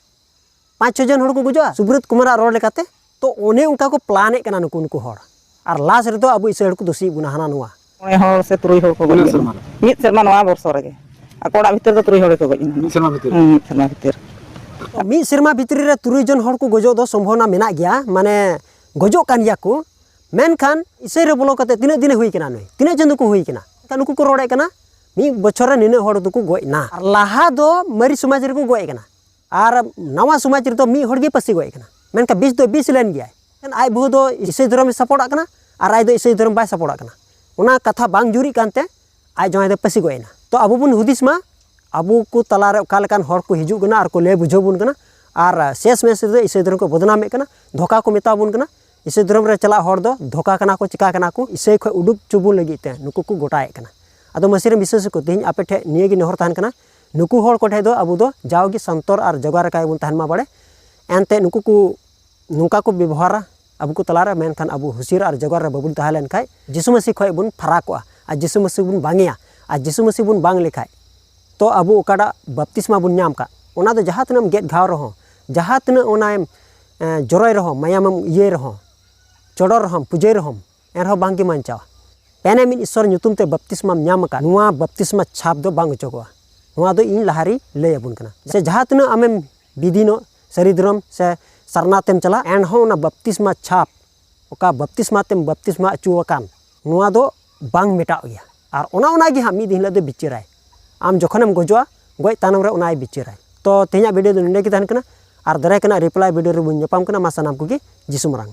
ᱯᱟᱸᱪ ᱪᱷᱚ ᱡᱚᱱ ᱦᱚᱲ ᱠᱚ ᱜᱚᱡᱚᱜᱼᱟ ᱥᱩᱵᱨᱚᱛ ᱠᱩᱢᱟᱨᱟᱜ ᱨᱚᱲ ᱞᱮᱠᱟᱛᱮ᱾ ᱛᱚ ᱚᱱᱮ ᱚᱱᱠᱟ ᱠᱚ ᱯᱞᱟᱱᱮᱫ ᱠᱟᱱᱟ ᱱᱩᱠᱩ, ᱱᱩᱠᱩ ᱦᱚᱲ᱾ ᱟᱨ ᱞᱟᱥ ᱨᱮᱫᱚ ᱟᱵᱚ ᱤᱥᱟᱹᱭ ᱦᱚᱲ ᱠᱚ ᱫᱳᱥᱤᱭᱮᱫ ᱵᱚᱱᱟ ᱦᱟᱱᱟ ᱱᱚᱣᱟ᱾ ᱢᱚᱬᱮ ᱦᱚᱲ ᱥᱮ ᱛᱩᱨᱩᱭ ᱦᱚᱲ ᱠᱚ ᱜᱚᱡ ᱛᱤᱱᱟᱹᱜ ᱞᱮᱱᱟ᱾ ᱥᱮᱨᱢᱟ ᱨᱮ? ᱢᱤᱫ ᱥᱮᱨᱢᱟ, ᱱᱚᱣᱟ ᱵᱚᱨᱥᱚ ᱨᱮᱜᱮ᱾ ᱟᱠᱚ ᱚᱲᱟᱜ ᱵᱷᱤᱛᱤᱨ ᱫᱚ ᱛᱩᱨᱩᱭ ᱦᱚᱲ ᱜᱮᱠᱚ ᱜᱚᱡ ᱞᱮᱱᱟ᱾ ᱢᱤᱫ ᱥᱮᱨᱢᱟ ᱵᱷᱤᱛᱤᱨ ᱨᱮ? ᱦᱮᱸ, ᱢᱤᱫ ᱥᱮᱨᱢᱟ ᱵᱷᱤᱛᱤᱨ᱾ ᱛᱚ ᱢᱤᱫ ᱥᱮᱨᱢᱟ ᱵᱷᱤᱛᱨᱤ ᱨᱮ ᱛᱩᱨᱩᱭ ᱡᱚᱱ ᱦᱚᱲ ᱠᱚ ᱜᱚᱡᱚᱜ ᱫᱚ ᱥᱚᱢᱵᱷᱚᱵᱚᱱᱟ ᱢᱮᱱᱟᱜ ᱜᱮᱭᱟ, ᱢᱟᱱᱮ ᱜᱚᱡᱚᱜ ᱠᱟᱱ ᱜᱮᱭᱟ ᱠᱚ᱾ ᱢᱮᱱᱠᱷᱟᱱ ᱤᱥᱟᱹᱭ ᱨᱮ ᱵᱚᱞᱚ ᱠᱟᱛᱮ ᱛᱤᱱᱟᱹᱜ ᱫᱤᱱᱮ ᱦᱩᱭ ᱠᱟᱱᱟ ᱱᱩᱭ? ᱛᱤᱱᱟᱹᱜ ᱪᱟᱸᱫᱚ ᱠᱚ ᱦᱩᱭ ᱠᱟᱱᱟ? ᱮᱱᱠᱷᱟᱱ ᱱᱩᱠᱩ ᱠᱚ ᱨᱚᱲᱮᱫ ᱠᱟᱱᱟ ᱢᱤᱫ ᱵᱚᱪᱷᱚᱨ ᱨᱮ ᱱᱤᱱᱟᱹᱜ ᱦᱚᱲ ᱫᱚᱠᱚ ᱜᱚᱡ ᱮᱱᱟ᱾ ᱟᱨ ᱞᱟᱦᱟ ᱫᱚ ᱢᱟᱹᱨᱤ ᱥᱚᱢᱟᱡᱽ ᱨᱮᱠᱚ ᱜᱚᱡ ᱠᱟᱱᱟ᱾ ᱟᱨ ᱱᱟᱣᱟ ᱥᱚᱢᱟᱡᱽ ᱨᱮᱫᱚ ᱢᱤᱫ ᱦᱚᱲ ᱜᱮ ᱯᱟᱹᱥᱤ ᱜᱚᱡ ᱠᱟᱱᱟ᱾ ᱢᱮᱱᱠᱷᱟᱱ ᱵᱤᱥ ᱫᱚ ᱵᱤᱥ ᱞᱮᱱ ᱜᱮᱭᱟᱭ᱾ ᱮᱱᱠᱷᱟᱱ ᱟᱡ ᱵᱟᱹᱦᱩ ᱫᱚ ᱤᱥᱟᱹᱭ ᱫᱷᱚᱨᱚᱢᱮ ᱥᱟᱯᱚᱴᱟᱜ ᱠᱟᱱᱟ ᱟᱨ ᱟᱡ ᱫᱚ ᱤᱥᱟᱹᱭ ᱫᱷᱚᱨᱚᱢ ᱵᱟᱭ ᱥᱟᱯᱚᱴᱟᱜ ᱠᱟᱱᱟ᱾ ᱚᱱᱟ ᱠᱟᱛᱷᱟ ᱵᱟᱝ ᱡᱩᱨᱤᱜ ᱠᱟᱱᱛᱮ ᱟᱡ ᱡᱟᱶᱟᱭ ᱫᱚ ᱯᱟᱹᱥᱤ ᱜᱚᱡ ᱮᱱᱟ᱾ ᱛᱚ ᱟᱵᱚ ᱵᱚᱱ ᱦᱩᱫᱤᱥ ᱢᱟ, ᱟᱵᱚ ᱠᱚ ᱛᱟᱞᱟᱨᱮ ᱚᱠᱟ ᱞᱮᱠᱟᱱ ᱦᱚᱲ ᱠᱚ ᱦᱤᱡᱩᱜ ᱠᱟᱱᱟ ᱟᱨ ᱠᱚ ᱞᱟᱹᱭ ᱵᱩᱡᱷᱟᱹᱣ ᱵᱚᱱ ᱠᱟᱱᱟ᱾ ᱟᱨ ᱥᱮᱥ ᱢᱮᱥ ᱨᱮᱫᱚ ᱤᱥᱟᱹᱭ ᱫᱷᱚᱨᱚᱢ ᱠᱚ ᱵᱚᱫᱱᱟᱢᱮᱫ ᱠᱟᱱᱟ, ᱫᱷᱳᱠᱟ ᱠᱚ ᱢᱮᱛᱟ ᱵᱚᱱ ᱠᱟᱱᱟ᱾ ᱤᱥᱟᱹᱭ ᱫᱷᱚᱨᱚᱢ ᱨᱮ ᱪᱟᱞᱟᱜ ᱦᱚᱲ ᱫᱚ ᱫᱷᱳᱠᱟ ᱠᱟᱱᱟ ᱠᱚ, ᱪᱤᱠᱟ ᱠᱟᱱᱟ ᱠᱚ, ᱤᱥᱟᱹᱭ ᱠᱷᱚᱱ ᱩᱰᱩᱠ ᱦᱚᱪᱚ ᱵᱚᱱ ᱞᱟᱹᱜᱤᱫ ᱛᱮ ᱱᱩᱠᱩ ᱠᱚ ᱜᱚᱴᱟᱭᱮᱫ ᱠᱟᱱᱟ᱾ ᱟᱫᱚ ᱢᱟᱹᱥᱤ ᱨᱮᱱ ᱵᱤᱥᱮᱥ ᱠᱚ ᱛᱮᱦᱮᱧ ᱟᱯᱮ ᱴᱷᱮᱱ ᱱᱤᱭᱟᱹ ᱜᱮ ᱱᱮᱦᱚᱨ ᱛᱟᱦᱮᱱ ᱠᱟᱱᱟ, ᱱᱩᱠᱩ ᱦᱚᱲ ᱠᱚ ᱴᱷᱮᱱ ᱫᱚ ᱟᱵᱚ ᱫᱚ ᱡᱟᱣᱜᱮ ᱥᱚᱱᱛᱚᱨ ᱟᱨ ᱡᱚᱜᱟᱲ ᱨᱟᱠᱟᱵ ᱵᱚᱱ ᱛᱟᱦᱮᱱ ᱢᱟ ᱵᱟᱲᱮ᱾ ᱮᱱᱛᱮ ᱱᱩᱠᱩ ᱠᱚ ᱱᱚᱝᱠᱟ ᱠᱚ ᱵᱮᱵᱚᱦᱟᱨᱟ ᱟᱵᱚ ᱠᱚ ᱛᱟᱞᱟᱨᱮ, ᱢᱮᱱᱠᱷᱟᱱ ᱟᱵᱚ ᱦᱩᱥᱤᱭᱟᱹᱨ ᱟᱨ ᱡᱚᱜᱟᱲ ᱨᱮ ᱵᱟᱵᱚᱱ ᱛᱟᱦᱮᱸ ᱞᱮᱱᱠᱷᱟᱡ ᱡᱤᱥᱩ ᱢᱟᱹᱥᱤ ᱠᱷᱚᱱ ᱵᱚᱱ ᱯᱷᱟᱨᱟᱠᱚᱜᱼᱟ᱾ ᱟᱨ ᱡᱤᱥᱩ ᱢᱟᱹᱥᱤ ᱵᱚᱱ ᱵᱟᱝᱮᱭᱟ, ᱟᱨ ᱡᱤᱥᱩ ᱢᱟᱹᱥᱤ ᱵᱚᱱ ᱵᱟᱝ ᱞᱮᱠᱷᱟᱡ, ᱛᱚ ᱟᱵᱚ ᱚᱠᱟᱴᱟᱜ ᱵᱟᱯᱛᱤᱥᱢᱟ ᱵᱚᱱ ᱧᱟᱢ ᱠᱟᱜ, ᱚᱱᱟ ᱫᱚ ᱡᱟᱦᱟᱸ ᱛᱤᱱᱟᱹᱜ ᱮᱢ ᱜᱮᱫ ᱜᱷᱟᱣ ᱨᱮᱦᱚᱸ, ᱡᱟᱦᱟᱸ ᱛᱤᱱᱟᱹᱜ ᱚᱱᱟᱭᱮᱢ, ᱮ, ᱡᱚᱨᱚᱭ ᱨᱮᱦᱚᱸ, ᱢᱟᱭᱟᱢᱮᱢ ᱤᱭᱟᱹᱭ ᱨᱮᱦᱚᱸ, ᱪᱚᱰᱚᱨ ᱨᱮᱦᱚᱸ, ᱯᱩᱡᱟᱹᱭ ᱨᱮᱦᱚᱸ, ᱮᱱᱨᱮᱦᱚᱸ ᱵᱟᱝ ᱜᱮ ᱵᱟᱧᱪᱟᱣᱟ᱾ ᱯᱮᱱᱮ ᱢᱤᱫ ᱤᱥᱥᱚᱨ ᱧᱩᱛᱩᱢ ᱛᱮ ᱵᱟᱯᱛᱤᱥᱢᱟᱢ ᱧᱟᱢ ᱟᱠᱟᱫ, ᱱᱚᱣᱟ ᱵᱟᱯᱛᱤᱥᱢᱟ ᱪᱷᱟᱯ ᱫᱚ ᱵᱟᱝ ᱚᱪᱚᱜᱚᱜᱼᱟ᱾ ᱱᱚᱣᱟ ᱫᱚ ᱤᱧ ᱞᱟᱦᱟᱨᱮᱧ ᱞᱟᱹᱭ ᱟᱵᱚᱱ ᱠᱟᱱᱟ᱾ ᱥᱮ ᱡᱟᱦᱟᱸ ᱛᱤᱱᱟᱹᱜ ᱟᱢᱮᱢ ᱵᱤᱫᱤᱱᱚᱜ, ᱥᱟᱹᱨᱤ ᱫᱷᱚᱨᱚᱢ ᱥᱮ ᱥᱟᱨᱱᱟ ᱛᱮᱢ ᱪᱟᱞᱟᱜ, ᱮᱱᱦᱚᱸ ᱚᱱᱟ ᱵᱟᱯᱛᱤᱥᱢᱟ ᱪᱷᱟᱯ, ᱚᱠᱟ ᱵᱟᱯᱛᱤᱥᱢᱟ ᱛᱮᱢ ᱵᱟᱯᱛᱤᱥᱢᱟ ᱚᱪᱚ ᱟᱠᱟᱱ, ᱱᱚᱣᱟ ᱫᱚ ᱵᱟᱝ ᱢᱮᱴᱟᱜ ᱜᱮᱭᱟ᱾ ᱟᱨ ᱚᱱᱟ ᱚᱱᱟ ᱜᱮ ᱦᱟᱸᱜ ᱢᱤᱫ ᱫᱤᱱ ᱦᱤᱞᱳᱜ ᱫᱚ ᱵᱤᱪᱟᱹᱨᱟᱭ᱾ ᱟᱢ ᱡᱚᱠᱷᱚᱱᱮᱢ ᱜᱚᱡᱚᱜᱼᱟ, ᱜᱚᱡ ᱛᱟᱭᱱᱚᱢ ᱨᱮ ᱚᱱᱟᱭ ᱵᱤᱪᱟᱹᱨᱟᱭ᱾ ᱛᱚ ᱛᱮᱦᱮᱧᱟᱜ ᱵᱷᱤᱰᱤᱭᱳ ᱫᱚ ᱱᱚᱸᱰᱮ ᱜᱮ ᱛᱟᱦᱮᱱ ᱠᱟᱱᱟ᱾ ᱟᱨ ᱫᱟᱨᱟᱭ ᱠᱟᱱᱟ ᱨᱤᱯᱞᱟᱭ ᱵᱷᱤᱰᱤᱭᱳ ᱨᱮᱵᱚᱱ ᱧᱟᱯᱟᱢ ᱠᱟᱱᱟ᱾ ᱢᱟ ᱥᱟᱱᱟᱢ ᱠᱚᱜᱮ ᱡᱤᱥᱩ ᱢᱟᱨᱟᱝ᱾